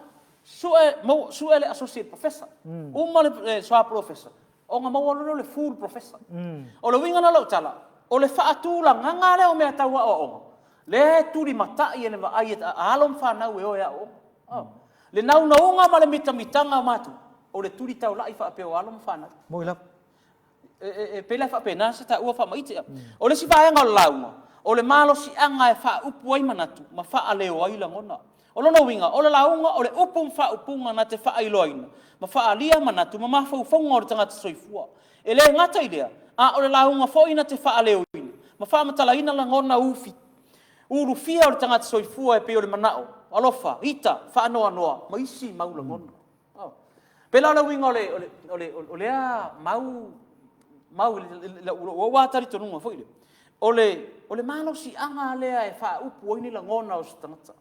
sue, maua, sue le associate professor. Uma le soa polofesa, ona maua loa lea o le full professor. O le uiga lena o lau tala, o le faatulagaga lea o mea tau aoaoga, lea e tulimatai e le vaai a alo ma fanau e o e aooga. Le naunauga ma le mitamitaga o matou, o le tuli taulai faapea o alo ma fanau. Moi lava. E pei la e faapena se taua faamaite. O le isi vaega o le lauga, o le malosiaga e faaupu ai manatu ma faaleo ai lagona. O lona uiga, o le lauga o le upu ma faaupuga na te faailoaina ma faaalia manatu ma mafaufauga o le tagata soifua. E le gata i lea, a o le lauga foi na te faaleoina ma faamatalaina lagona ufi, ulufia o le tagata soifua e pei o le manao, alofa, ita, faanoanoa ma isi mau lagona. Pei la o le uiga o le, o le, o le, o lea mau, mau i lou lava talitonuga foi lea, o le, o le malosiaga lea e faaupu ai ni lagona o se tagata.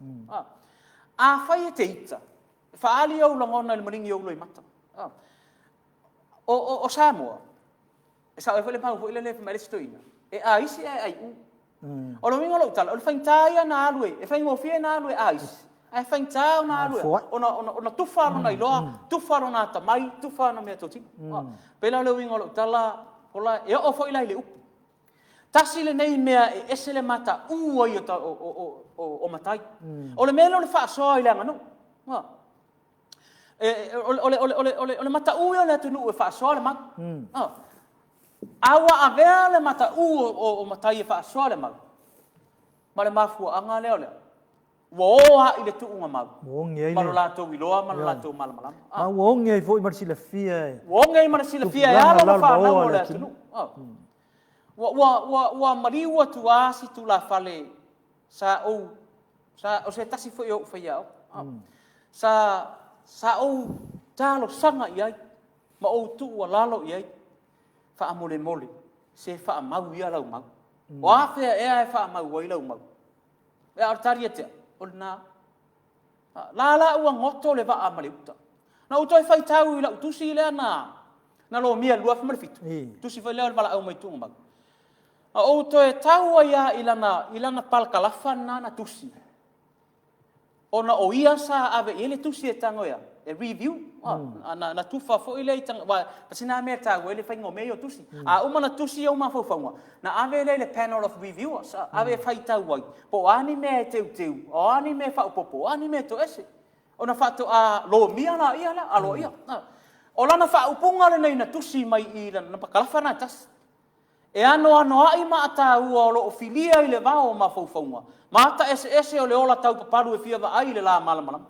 Afai e te ita, e faaali ou lagona i le maligi o ou loimata. O Samoa, e sao ai foi le mau foi lele fai mai le isi toeaina, e aisi ae aiu. O le uiga o lau tala, o le faigata ia ona alu e, e faigofie ona alu e aisi, ae faigata ona alu e, ona tufa lona iloa, tufa lona atamai, tufa ana meatotino. Pei la o le uiga o lau tala, Fola, e oo foi la i le upu. Tasi lenei mea e ese le mataū ai o matai. O le mea lea o le faasoa i le aganuu. O le mataū ia o le atunuu e faasoa le mau. A ua avea le mataū o matai e faasoa le mau ma le mafuaaga lea o le a? Ua o lava i le tuugamau ma lo latou iloa ma lo latou malamalama. Ma ua oge ai foi ma le silafia e. Ua oge ai ma le silafia e alo ma fanau o le atunuu. Ua maliu atu lava si tulafale sa ou, sa, o se tasi foi o ou faiaoga, sa, sa ou talosaga i ai ma ou tuualalo i ai, faamolemole, se faamau ia lau mau. O a fea ea e faamau ai lau mau? A o le tali ia te au, o lena. La la ua goto le vaa ma le uta. Na ou toe faitau i lau tusi lea na na lomia i le 2007, tusi foi lea o le valaau mai Tuugamau. Na ou toe tau ai lava i lana, i lana palakalafa lena na tusi, ona o ia sa ave i ai le tusi e tago e a? E review. Na tufa foi lea i taga, aua tasi lena mea e taua ai le faiga o mea ia o tusi. A uma ona tusi ou mafaufauga, na ave lea i le panel of reviewers, ave e faitau ai, po o a ni mea e teuteu, o a ni mea e faaopoopo, o a ni mea e toese. Ona faatoa lomia laia lea, aloaia. O lana faaupuga lenei na tusi mai i lana pakalafa lena e tasi. E anoanoai maataua o lo o filia i le vao o mafaufauga ma ata eseese o le ola taupapalu e fia vaai i le la malamalama.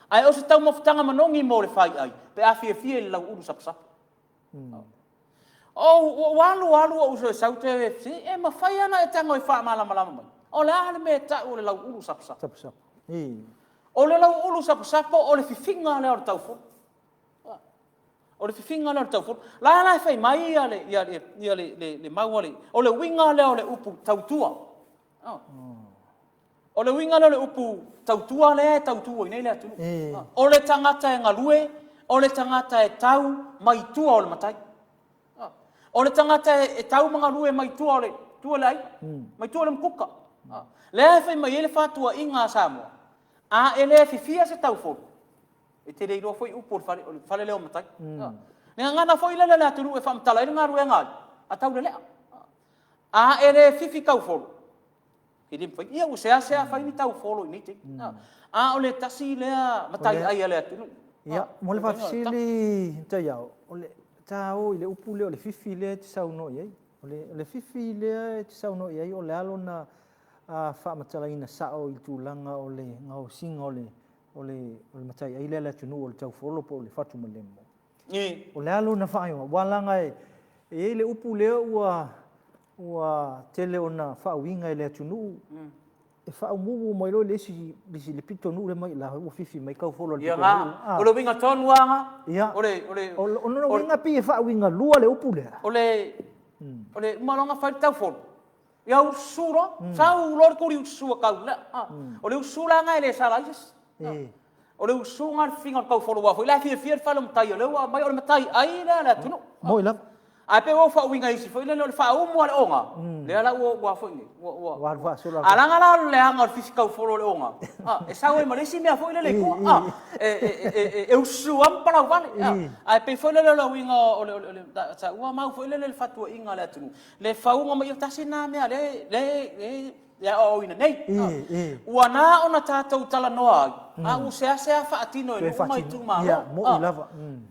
Ae o se taumafataga manogi mo le faiai pe a fiafia i le lauulu sapasapo. Ua ou alu alu ou toe sau toe fesili, e mafai lava ona e tago e faamalamalama mai, o le a le mea e tau o le lauulu sapasapo? O le lauulu sapasapo o le fifiga lea o le taufolo. O le fifiga lea o le taufolo. La la e fai mai ia le, ia le, ia le, le, le mau a le, o le uiga lea o le upu tautua. Oh. O le uiga lea o le upu tautua lea e tautu ai nei le atunuu. O le tagata e galue, o le tagata e tau mai tua o le matai. O le tagata e tau ma galue mai tua o le, tua o le aiga, mai tua o le mukuka. Lea e fai mai ai le fatuaiga a Samoa, a e le fifia se taufolo, E te le iloa foi upu o le fale, o le fale lea o matai. Le gagana foi lele a le atunuu e faamatala ai le galuega a a Taulelea. A e le fifi taufolo, e le mafai. Ia ua seasea fai ni taufolo i nei taimi. A o le tasi lea mataiai a le atunuu. Ia, mo le faafesili Taiao, o le ta o i le upu lea o le fifi lea e te saunoa i ai. O le, o le fifi lea e te saunoa i ai, o le a lona faamatalaina sao i le tulaga o le gaosiga o le o le o le mataiai lea a le atunuu o le taufolo po o le fatumalemo. O le a lona faaiuga? Aua leaga e i ai le upu lea ua ua tele ona faauiga e le atunuu, e faaumuumu mai loa i le isi le pitonuu lea mai i la ua fifi mai taufolo a le pitonuu. Ia, o le uiga tonu lava lena. Ia. O le o le o lona uiga pei e faauiga lua le upu lea. O le o le uma loa ona fai le taufolo, ia ususu loa, sau loa le tuli ususu a tau lea. O le ususu la lena e le sala ai se isi. O le ususu lena o le fifiga o le taufolo aua foi la e fiafia le fale o matai o lea ua aumai o le matai ai lea a le atunuu. Moi lava. Ae pei ua ou faauiga e isi foi lele o le faaumu lava o le oga, lea la ua ua foi nei, ua ua Ua alu faasolo A leaga la o le leaga o le fifi taufolo o le oga, a, e sau ai ma le isi mea foi lele i tua, a, e e e e ususu lava ma palau vale, a. Ae pei foi lele o le uiga o le o le ua mau foi lele i le fatuaiga a le atunuu, le fauga mai, tasi lena mea lea lea e aoaoina nei. Ua na ona tatou talanoa ai, a ua seasea faatino e nuu ma itumalo.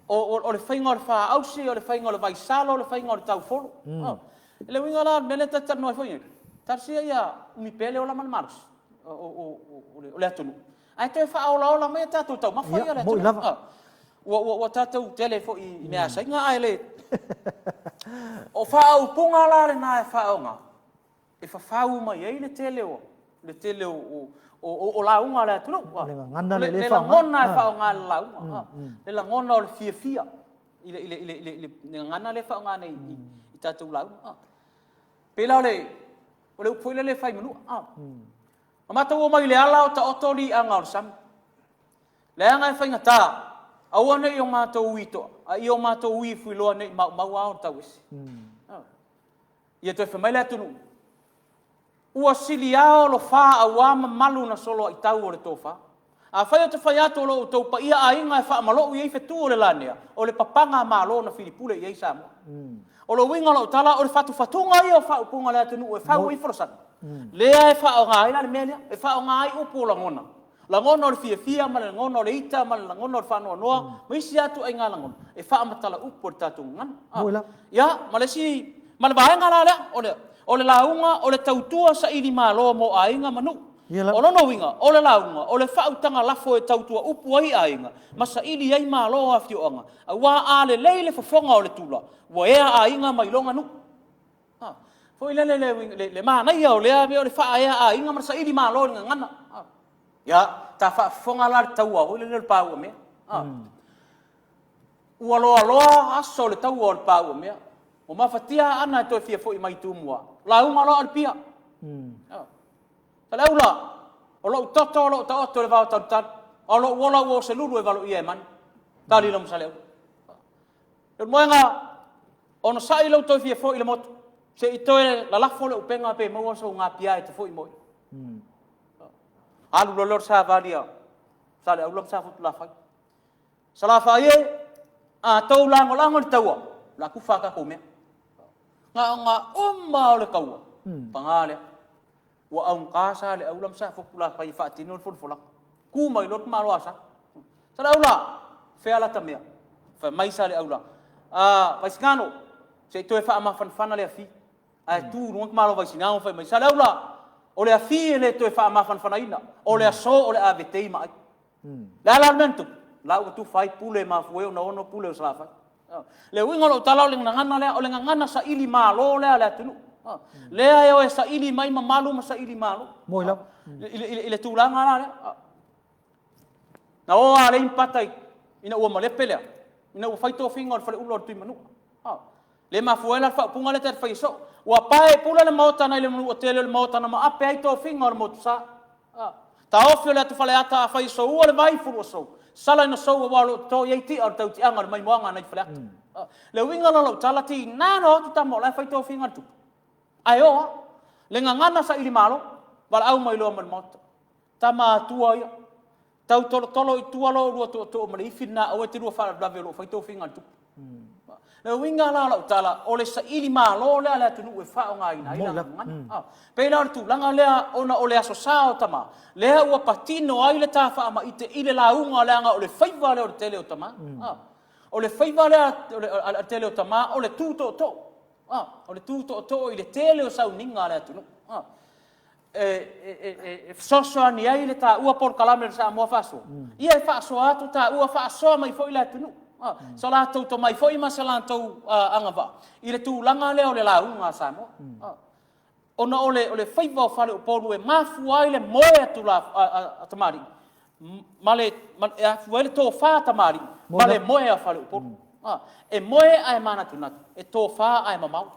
O le faiga o le fa-ausi, o le faiga o le vaisalo, o le faiga o le taufolo. O le uiga la o le mea lea ta te talanoa ai foi nei, talosia ia umi pea le ola ma le malosi o le atunuu, ae toe faaolaola mai a tatou taumafa ia a le atunuu. Ua tatou tele foi i meaasaiga ae le... O faaupuga la lena e faaaoga e fafau mai ai le tele o le tele o o lauga a le atunuu. O le gagana lea e faaaoga. Le lagona e faaaoga e le lauga. Le lagona o le fiafia i le i le i le i le gagana lea e faaaoga nei i tatou lauga. Pei la o le o le upu foi lele e fai i Manua. Na matou omai i le ala o taoto liaga o le sami. Leaga e faigata, aua ne i o matou ui toa, a ia o matou ui fuiloa ne i maumau ao le tauese. Ia toe fai mai le atunuu, Ua siliao lofa auā mamalu na soloaitau o le tofa. Afai ou te fai atu o lo outou paia aiga e faamalou i ai fetu o le lanea, o le papaga a Malo na filipule i ai Samoa. O le uiga o lau tala, o le fatufatuga ia o faaupuga a le atunuu e fau ai folasaga, lea e faaaoga ai la le mea lea, e faaaoga ai upu o lagona, Lagona o le fiafia ma le lagona o le ita ma le lagona o le faanoanoa ma isi lava ituaiga lagona e faamatala upu e le tatou gagana. Moi lava. Ia, ma le isi, ma le vaega la lea, o le, o le lauga o le tautua saili malo mo aiga ma nuu. Ia lava. O lona uiga, o le lauga, o le faautaga lafo e tautua upu ai aiga ma saili ai malo o afioaga, aua a lelei le fofoga o le tula, ua ea aiga ma iloga nuu. A, foi lele le, le, le manaia o lea mea o le faaea aiga ma le saili malo i le gagana. A, ia, ta faafofoga la le taua foi lele o le pauamea. A, ua loaloa aso o le taua o le pauamea. Ua mafatia Aana e toe fia foi mai i Tumua. Lauga loa Alipia. A, Saleaula, o lou toto o loo taoto i le vao talutalu, a o lou ola ua o se lulu e valoia e manu. Tali loma Saleaula. Leulumoega, onosai lou toe fia foi i le motu, se i toe lalafo le upega pe maua sou gapia e te foi moi. Alu loa lea o le savali a Saleaula ma Safotulafai. Salafai e, a tou lagolago i le taua, o le a tufa a tatou mea. Na ona uma o le taua, paga lea, Ua augata Saleaula ma Safotulafai e faatino le folafolaga. Tu mai loa le tamaloa Asa. Saleaula! Fea lata mea? Fai mai Saleaula, A, Vaisigano, se i toe faamafanafana le afi. Ae tu i luga le tamaloa Vaisigano fai mai, Saleaula, o le afi e le toe faamafanafanaina, o le aso o le a vetei ma ai. Le a la le mea na tupu? La ua tufa ai pule e mafua ai ona ono pule o Salafai. Le uiga o lau tala o le gagana lea, o le gagana saili malo lea a le atunuu. Lea e o e saili mai mamalu ma saili malo. Moi lava. I le tulaga la lea. Na o a Aleipata ina ua malepe lea, ina ua fai tofiga o le faleula o le Tuimanua. Le mafua ai la le faaupuga lea ta te faia soo. Ua pae pula le maota nai le Manuatele o le maota na maape ai tofiga o le Motusa. Taofi o le atu Faleata afai e soua le vai fuluasou, sala ina sou aua o lo o toto i ai ti'a o le tautiaga o le maimoaga nai Faleata. Le uiga la o lau tala, tiga na o atu tama o la e fai tofiga a le tupu. Ae o a? Le gagana saili malo, valaau mai loa ma le maota. Tama atua ia. Tau tolotolo i tua lo oulua tootoo ma le ifi lena aua e te lua faalavelave o lo o fai tofiga a le tupu. Le uiga la o lau tala, o le saili malo lea a le atunuu e faaaogaina ai lana gagana. Pei la o le tulaga lea ona o le Aso Sa o tama, lea ua patino ai le ta faamaite i le lauga leaga o le faiva lea o le tele o tama. O le faiva lea a le tele o tama o le tu tootoo. O le tu tootoo i le tele o sauniga a le atunuu. E fesoasoani ai le taua polokalame o le Samoa Faasoa, ia e faasoa atu taua, faasoa mai foi le atunuu. So latou tomai foi ma se latou agavaa i le tulaga lea o le lauga a Samoa. Ona o le faiva o faleupolu e mafua ai le moe a tamalii, ma le, e afua ai le tofa a tamalii ma le moe a faleupolu. E moe ae manatunatu, e tofa ae mamao.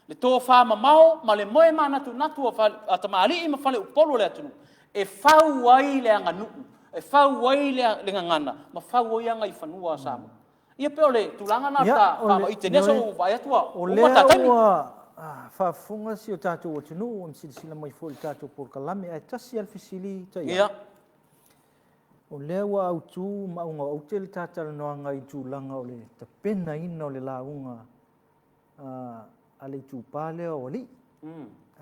Le tofa mamao ma le moe manatunatu a tamalii ma faleupolu o le atunuu e fau ai le aganuu, e fau ai le gagana ma fau ai agaifanua a Samoa. Ia pei o le tulaga lena sa faamaite nei aso ua ou vaai atu ua uma le ta taimi. O lea ua faafofoga si o tatou atunuu ma silasila mai foi i le tatou polokalame, ae tasi lava le fesili Taiala. O lea ua autu ma auga o aute le ta talanoaga i le tulaga o le tapenaina o le lauga a le itupa lea o alii.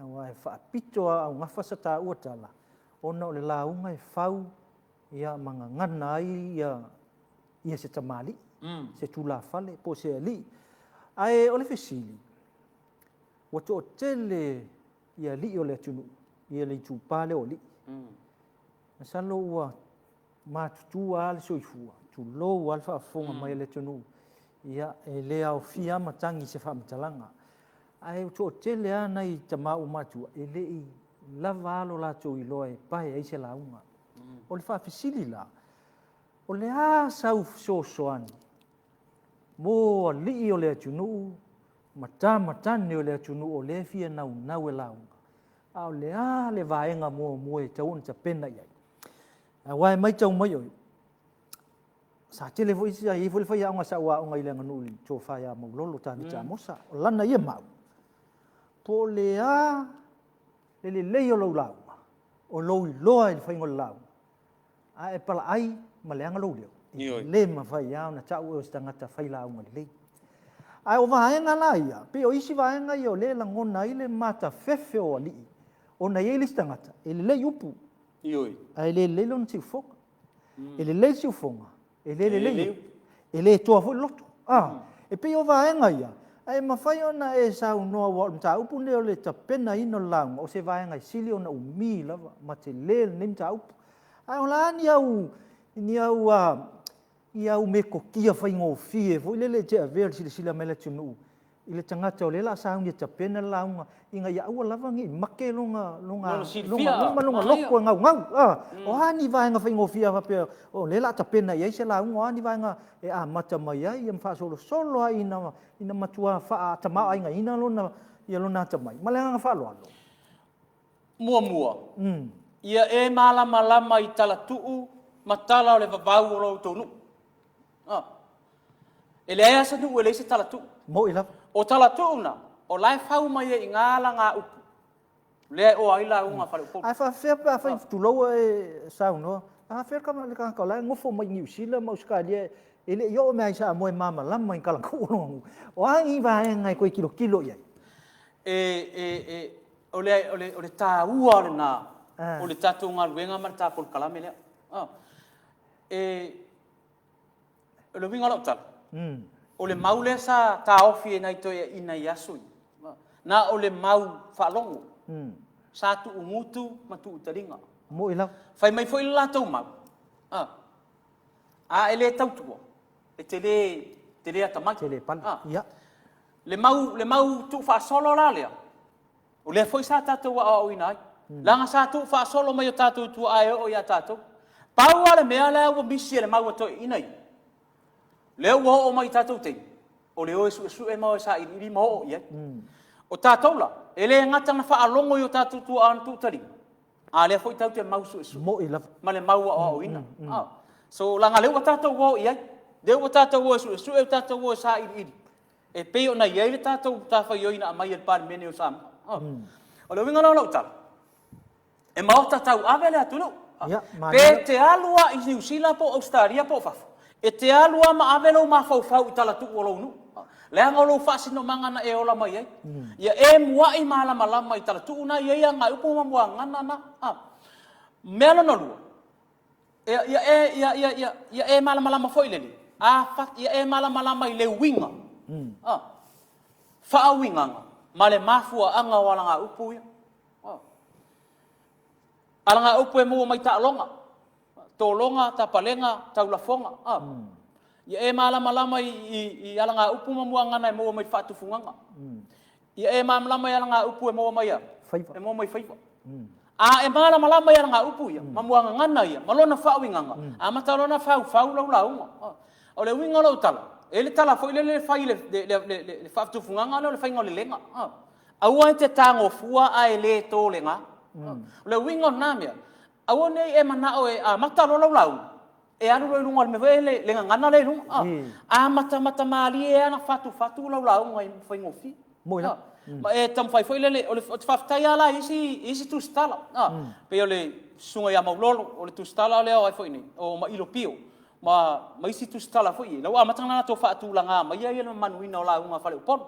Aua e faapito lava augafa sa taua tala, ona o le lauga e fau ia ma gagana ai ia se tamalii, se tulafale po o se alii. Ae o le fesili, ua toatele i alii o le atunuu, ia le itupa lea o alii. Masalo ua matutua lava le soifua, tulou lava le faafofoga mai a le atunuu, ia, e le aofia lava matagi i se faamatalaga. Ae ua toatele lava nai tama ua matutua e le i lava lava lo latou iloa e pae ai se lauga. O le faafesili la, o le a sau fesoasoani mo alii o le atunuu ma tama tane o le atunuu o lea e fia naunau e lauga, a o le a le vaega muamua e tatau ona tapena i ai? Aua e matau mai oe, sa tele foi, sa i ai foi le faiaoga sa ou aoga i le aganuu i le tofa ia Maulolo Tavita Amosa. O lana ia mau, po o le a le lelei o lau lauga, o lou iloa i le faiga o le lauga, a e palaai ma leaga lou leo, e le mafai lava ona tau oe o se tagata failauga lelei. Ae o vaega la ia, pei o isi vaega ia o lea e lagona ai le matafefe o alii, ona e i ai le isi tagata e lelei upu, ae le lelei lona siufofoga. E lelei le siufofoga, e le lelei upu, e le toa foi le loto. E pei o vaega ia, ae mafai ona e saunoa aua o le mataupu lenei o le tapenaina o le lauga, o se vaega e sili ona umi lava ma tele lenei mataupu. Ae o le a ni au ni au ni au metotia faigofie foi lele e te avea i le silasila mai a le atunuu i le tagata o lea o le a sauni e tapena le lauga ina ia aua lava ne i make lona lona ma lona loto e naunau. O a ni vaega faigofie a faapea o lea o le a tapena i ai se lauga, o a ni vaega e amata mai ai ma faasolosolo lava ina ina matua faatamaoaigaina lona ia lona atamai. Ma le agaga faaaloalo. Muamua, ia e malamalama i talatuu ma tala o le vavau o lo outou nuu. E leai lava se nuu e leai se talatuu. Mo'i lava. O talatuu na, o la e fau mai ai i ina alagaupu lea e oa ai lauga a faleupolu. Ae faafefea pe afai, tulou ua e saunoa, e faafefea le tagata o la e nofo mai Niu Sila ma Ausetalia e le i oo mai lava i Samoa e malamalama i talatuu o lona nuu? O a ni vaega e toe tilotilo i ai? O le taua lena o le tatou galuega ma le ta polokalame lea. O le uiga o lau tala, o le mau lea sa taofi e nai toeaiina i aso ia, na o le mau faalogo, sa tuumutu ma tuutaliga. Mo'i lava. Fai mai foi le latou mau, a e le tautua, e te le, te le atamai. Te le pale. Ia. Le mau, le mau tuufaasolo la lea, o lea foi sa tatou aoaoina ai, leaga sa tuufaasolo mai e o tatou tuaa e oo ia tatou. Pau lava le mea lea ua misi e le mau a toeaiina ia, lea ua oo mai i tatou taimi, o le o e suesue ma o e sailiili ma oo i ai. O tatou la, e le gata na faalogo i o tatou tuaa na tuutaliga, a o lea foi tatou te mau suesue Mo'i lava. ma le mau aoaoina. So, leaga o lea ua tatou o i ai, lea ua tatou o e suesue, ua tatou o e sailiili, e pei ona i ai le tatou matafaioi na aumai e le Palemene o Samoa. O le uiga la o lau tala, e maota tauave le atunuu. Ia, Pe te alu lava i Niu Sila po o Ausetalia po o fafo, e te alu lava ma ave lou mafaufau i talatuu o lou nuu, leaga o lou faasinomaga na e ola mai ai. Ia e muai malamalama i talatuu na e i ai agaiupu ma muagagana na. Mea lona lua, ia, ia, e, ia, ia, ia, ia e malamalama foi lele, a, ia e malamalama i le uiga, faauigaga ma le mafuaaga o alagaupu ia. Alagaupu e maua mai taaloga, tologa, tapalega, taulafoga. A. Ia e malamalama i alagaupu ma muagagana e maua mai faatufugaga. Ia e malamalama i alagaupu e maua mai a? Faiva. E maua mai faiva. A e malamalama i alagaupu ia, ma muagagana ia, ma lona faauigaga, amata loa ona faufau lau lauga. O le uiga o lau tala, e i ai le tala foi lele e fai i le faatufugaga lea o le faiga o le lega. Aua e te tagofua ae le tolega. O le uiga o lena mea, aua ne i e manao e amata loa lau lauga, e alu loa i luga o le mea foi lea, le gagana lea i luga. Amatamata malie lava ona fatufatu lau lauga e faigofie. Moi lava. Ma e taumafai foi lele, ou te faafetai lava la i isi tusitala, pei o le susuga ia Maulolo, o le tusitala lea o ai foi nei, o Mailo Pio, ma isi tusitala foi ia, ina ua amata ona latou faatulaga maia le mamaluina o lauga a faleupolu.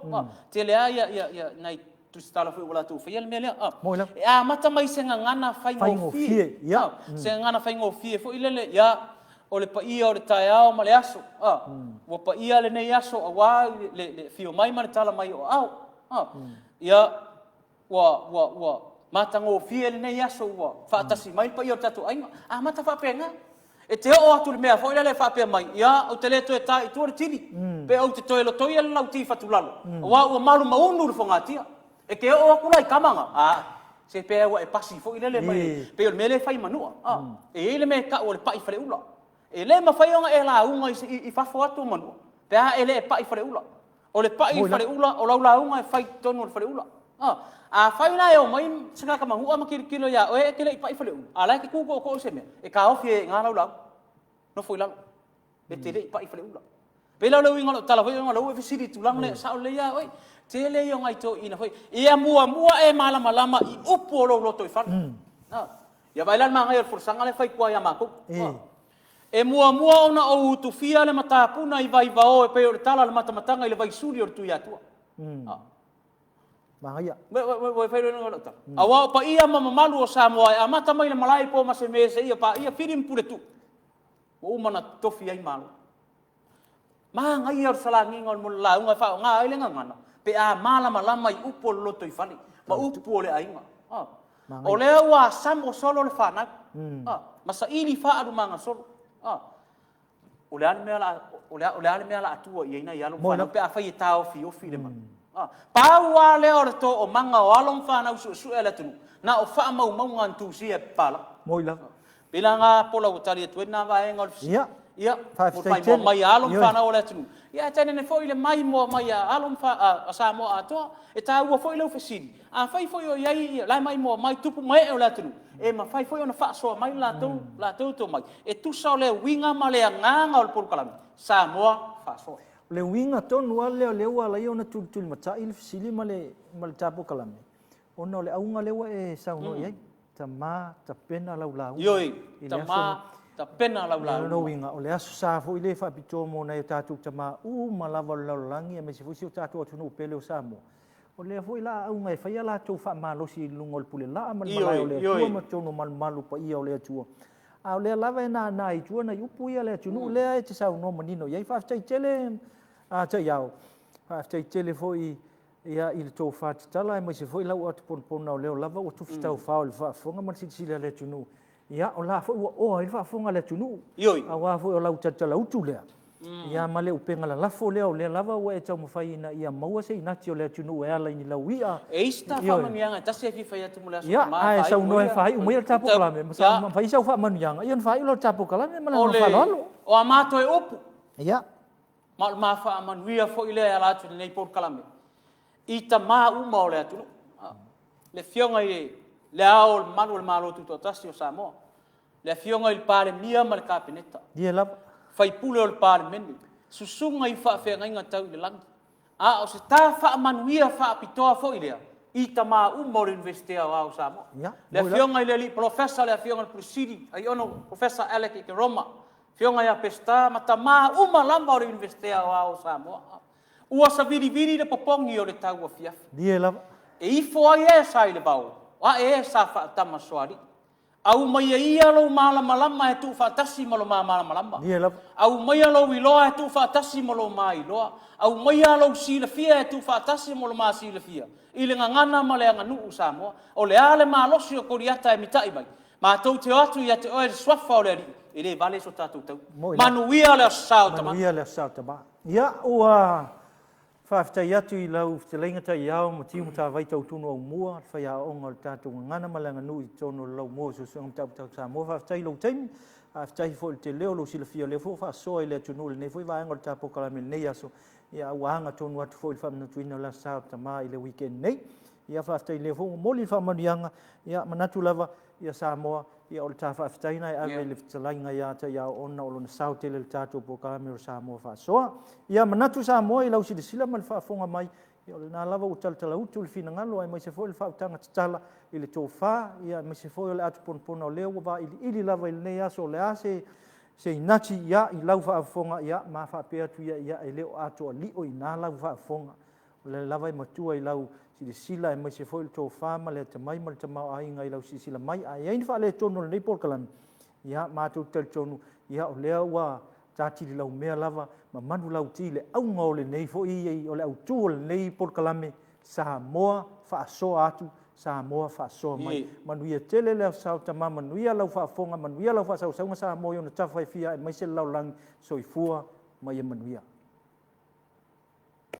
Tele lava nai tusitala foi ua latou faia le mea lea. E amata mai se gagana faigofie, se gagana faigofie foi lele, ia, o le paia o le taeao ma le aso, ua paia lenei aso aua le afio mai ma le tala mai o aao. Ia, ua matagofie lenei aso ua faatasi mai le paia o le tatou aiga. Amata faapena. E te oo atu i le mea foi lele e faapea mai, ia, ou te le toe ta i tua le tili, pe ou te toe lotoia le lauti i fatulalo, aua ua malu ma unu le fogatia. E te oo atu la i tama na, a, se pe ua e pasi foi lele mai, pei o le mea lea e fai i Manua. E i ai le mea e tau o le pai faleula. E le mafai ona e lauga i fafo atu o Manua pe a e le pai faleula. O le pai i faleula, o lau lauga e fai i totonu o le faleula. Afai la e omai se tagata manua ma tilotilo ia oe e te le i pai faleula, a o la e te tu tootoo i se mea, e taofi ai i ina lau lauga. Nofo i lalo. E te le i pai faleula. E pei la o le uiga o lau tala foi ona o lea ua e fesili i le tulaga lea, e sao lelei lava oe. Tele ia o nai toeaiina foi, ia muamua e malamalama i upu o lou lotoifale. Ia vaai la i le manaia o le folasaga lea e fai i tua ia matou. E muamua ona ou utufia le matapuna i Vaivao e pei o le tala a le matamataga i le vaisuli o le Tuiatua. Manaia. Ua e fai loa lau tala. Aua o paia ma mamalu o Samoa e amata mai le malae i Pomaseme seia paia Fili ma Puletuu ua uma ona totofi ai Malo. Manaia o le salagiga o le lauga e faaaoga ai le gagana pe a malamalama i upu o le lotoifale ma upu o le aiga. O lea ua samo solo le fanau ma saili faaalumagasolo. O le a le mea o le a tua i ai nai alo ma fanau pe afai e taofiofi le manu. Pau lava lea o le toomaga o alo ma fanau suesue a le atunuu, na o faamaumauga na tusia e papalagi. Moi lava. Pei la na pola ua tali atu ai lena vaega o le fesili. Ia. Ia, Faafetai tele. mai a alo ma fanau o le atunuu. Ia, ae tainane foi le maimoa mai a alo ma a Samoa atoa. E taua foi lau fesili, afai foi o i ai la e maimoa mai tupu ma ee o le atunuu, e mafai foi ona faasoa mai le latou tomai, e tusa o le uiga ma le agaga o le polokalame Samoa Faasoa. O le uiga tonu lava lea o lea ua ala ai ona tulitulimatai le fesili ma le tapokalame, ona o le auga lea ua e saunoa i ai, tama tapena lau lauga. Ioe, tama tapena lau lauga. O lona uiga, o le Aso Sa foi lea e faapitoa mo nai o tatou tama uma lava o le lalolagi aemaise foi si o tatou atunuu pele o Samoa, o lea foi la auga e fai a latou faamalosi i luga o le pulelaa ma le malae o le Atua ma totonu o malumalu paia o le Atua. A o lea lava e nana i tua nai upu ia a le atunuu lea e te saunoa manino i ai. Faafetai tele Taiao, faafetai tele foi ia, i le tofa tatala aemaise foi lau atoponapona o lea lava ua tufi taufao i le faafofoga ma le silasila a le atunuu. Ia, o la foi ua oa ai le faafofoga a le atunuu. Ioe. Aua foi o lau talatalautu lea. Ia, ma le upega lalafo lea, o lea lava ua e taumafai ina ia maua se inati o le atunuu e ala i ni lauia. E i ai si ta faamanuiaga e tasi e fia fai atu mo le Aso Ia, Tama e ae faaiu saunoa mai e ia. faaiu mai le ta polokalame, ma fai sau faamanuiaga, ia ona faaiu lea o le ta polokalame ma le agaga faaaloalo. O a matou upu. Ia. Ma o le ma faamanuia foi lea e ala atu i lenei polokalame i tama uma o le atunuu. Le Afioga i Le Ao o le Malu o le Malo Tutoatasi o Samoa, le Afioga i le Palemia ma le Kapeneta, Ie lava. faipule o le Palemene, susuga i faafeagaiga tau i le lagi, a o se ta faamanuia faapitoa foi lea i tama uma o le Iunivesite Aoao o Samoa. Ia, Le moi lava. Afioga i le Alii Polofesa, le Afioga i le Pule Sili, Aiono Professor Alec Ekeroma, Afioga ia Peseta ma tama uma lava o le Iunivesite Aoao o Samoa. Ua savilivili le popogi o le tau afiafi. Ie lava. E ifo ai e sa i le vao, ae e sa faatama soalii. Aumaia ia lou malamalama e tuufaatasi ma lo ma malamalama. Ie lava. Aumaia lou iloa e tuufaatasi ma lo ma iloa. Aumaia lou silafia e tuufaatasi ma lo ma silafia i le gagana ma le aganuu Samoa. O le a le malosi o Koliata e mitai mai? Matou te o atu ia te oe i le Suafa o le Alii, e le vale so tatou taua. Manuia le Aso Sa o Tama. Manuia le Aso Sa o Tama. Ia, ua faafetai atu i lau fetalaiga Taiao Matiu Matavai Tautunuaumua, le faiaoga o le tatou gagana ma le aganuu i totonu o le Laumua o Suesuega Mataupu Tau Samoa. Faafetai i lou taimi, faafetai foi i le tele o lou silafia, o lea foi ua faasoa i le atunuu i lenei foi vaega o le ta polokalame i lenei aso, ia a ua aga tonu atu foi i le faamanatuina o le Aso Sa o Tama i le weekend nei. Ia faafetai o lea foi ua momoli le faamanuiaga, ia manatu lava, ia Samoa, ia o le ta faafetai lena e ave i le fetalaiga ia Taiao ona o lona sao tele i le tatou polokalame o Samoa Faasoa. Ia manatu Samoa i lau silasila ma le faafofoga mai, ia o lena lava ua talatalautu le finagalo aemaise foi le faautaga tatala i le tofa, aemaise foi o le atu ponapona o lea ua vailiili lava i lenei aso. O le a se inati i lau faafofoga, ia ma faapea atu ia, ia e le o atoa lio i ina lau faafofoga. O lea lava e matua i lau silasila aemaise foi le tofa ma le atamai ma le tamaoaiga i lau silasila mai. A i ai ni faaletonu o lenei polokalame, ia matou te talitonu o lea ua ta tililaumea lava ma manulauti le auga o lenei foi, o le autu o lenei polokalame, Samoa faasoa atu, Samoa faasoa mai. Manuia tele le Aso Sa o Tama, manuia lau faafofoga, manuia lau faasausauga Samoa i ona tafa e fia aemaise le lalolagi. Soifua ma ia manuia.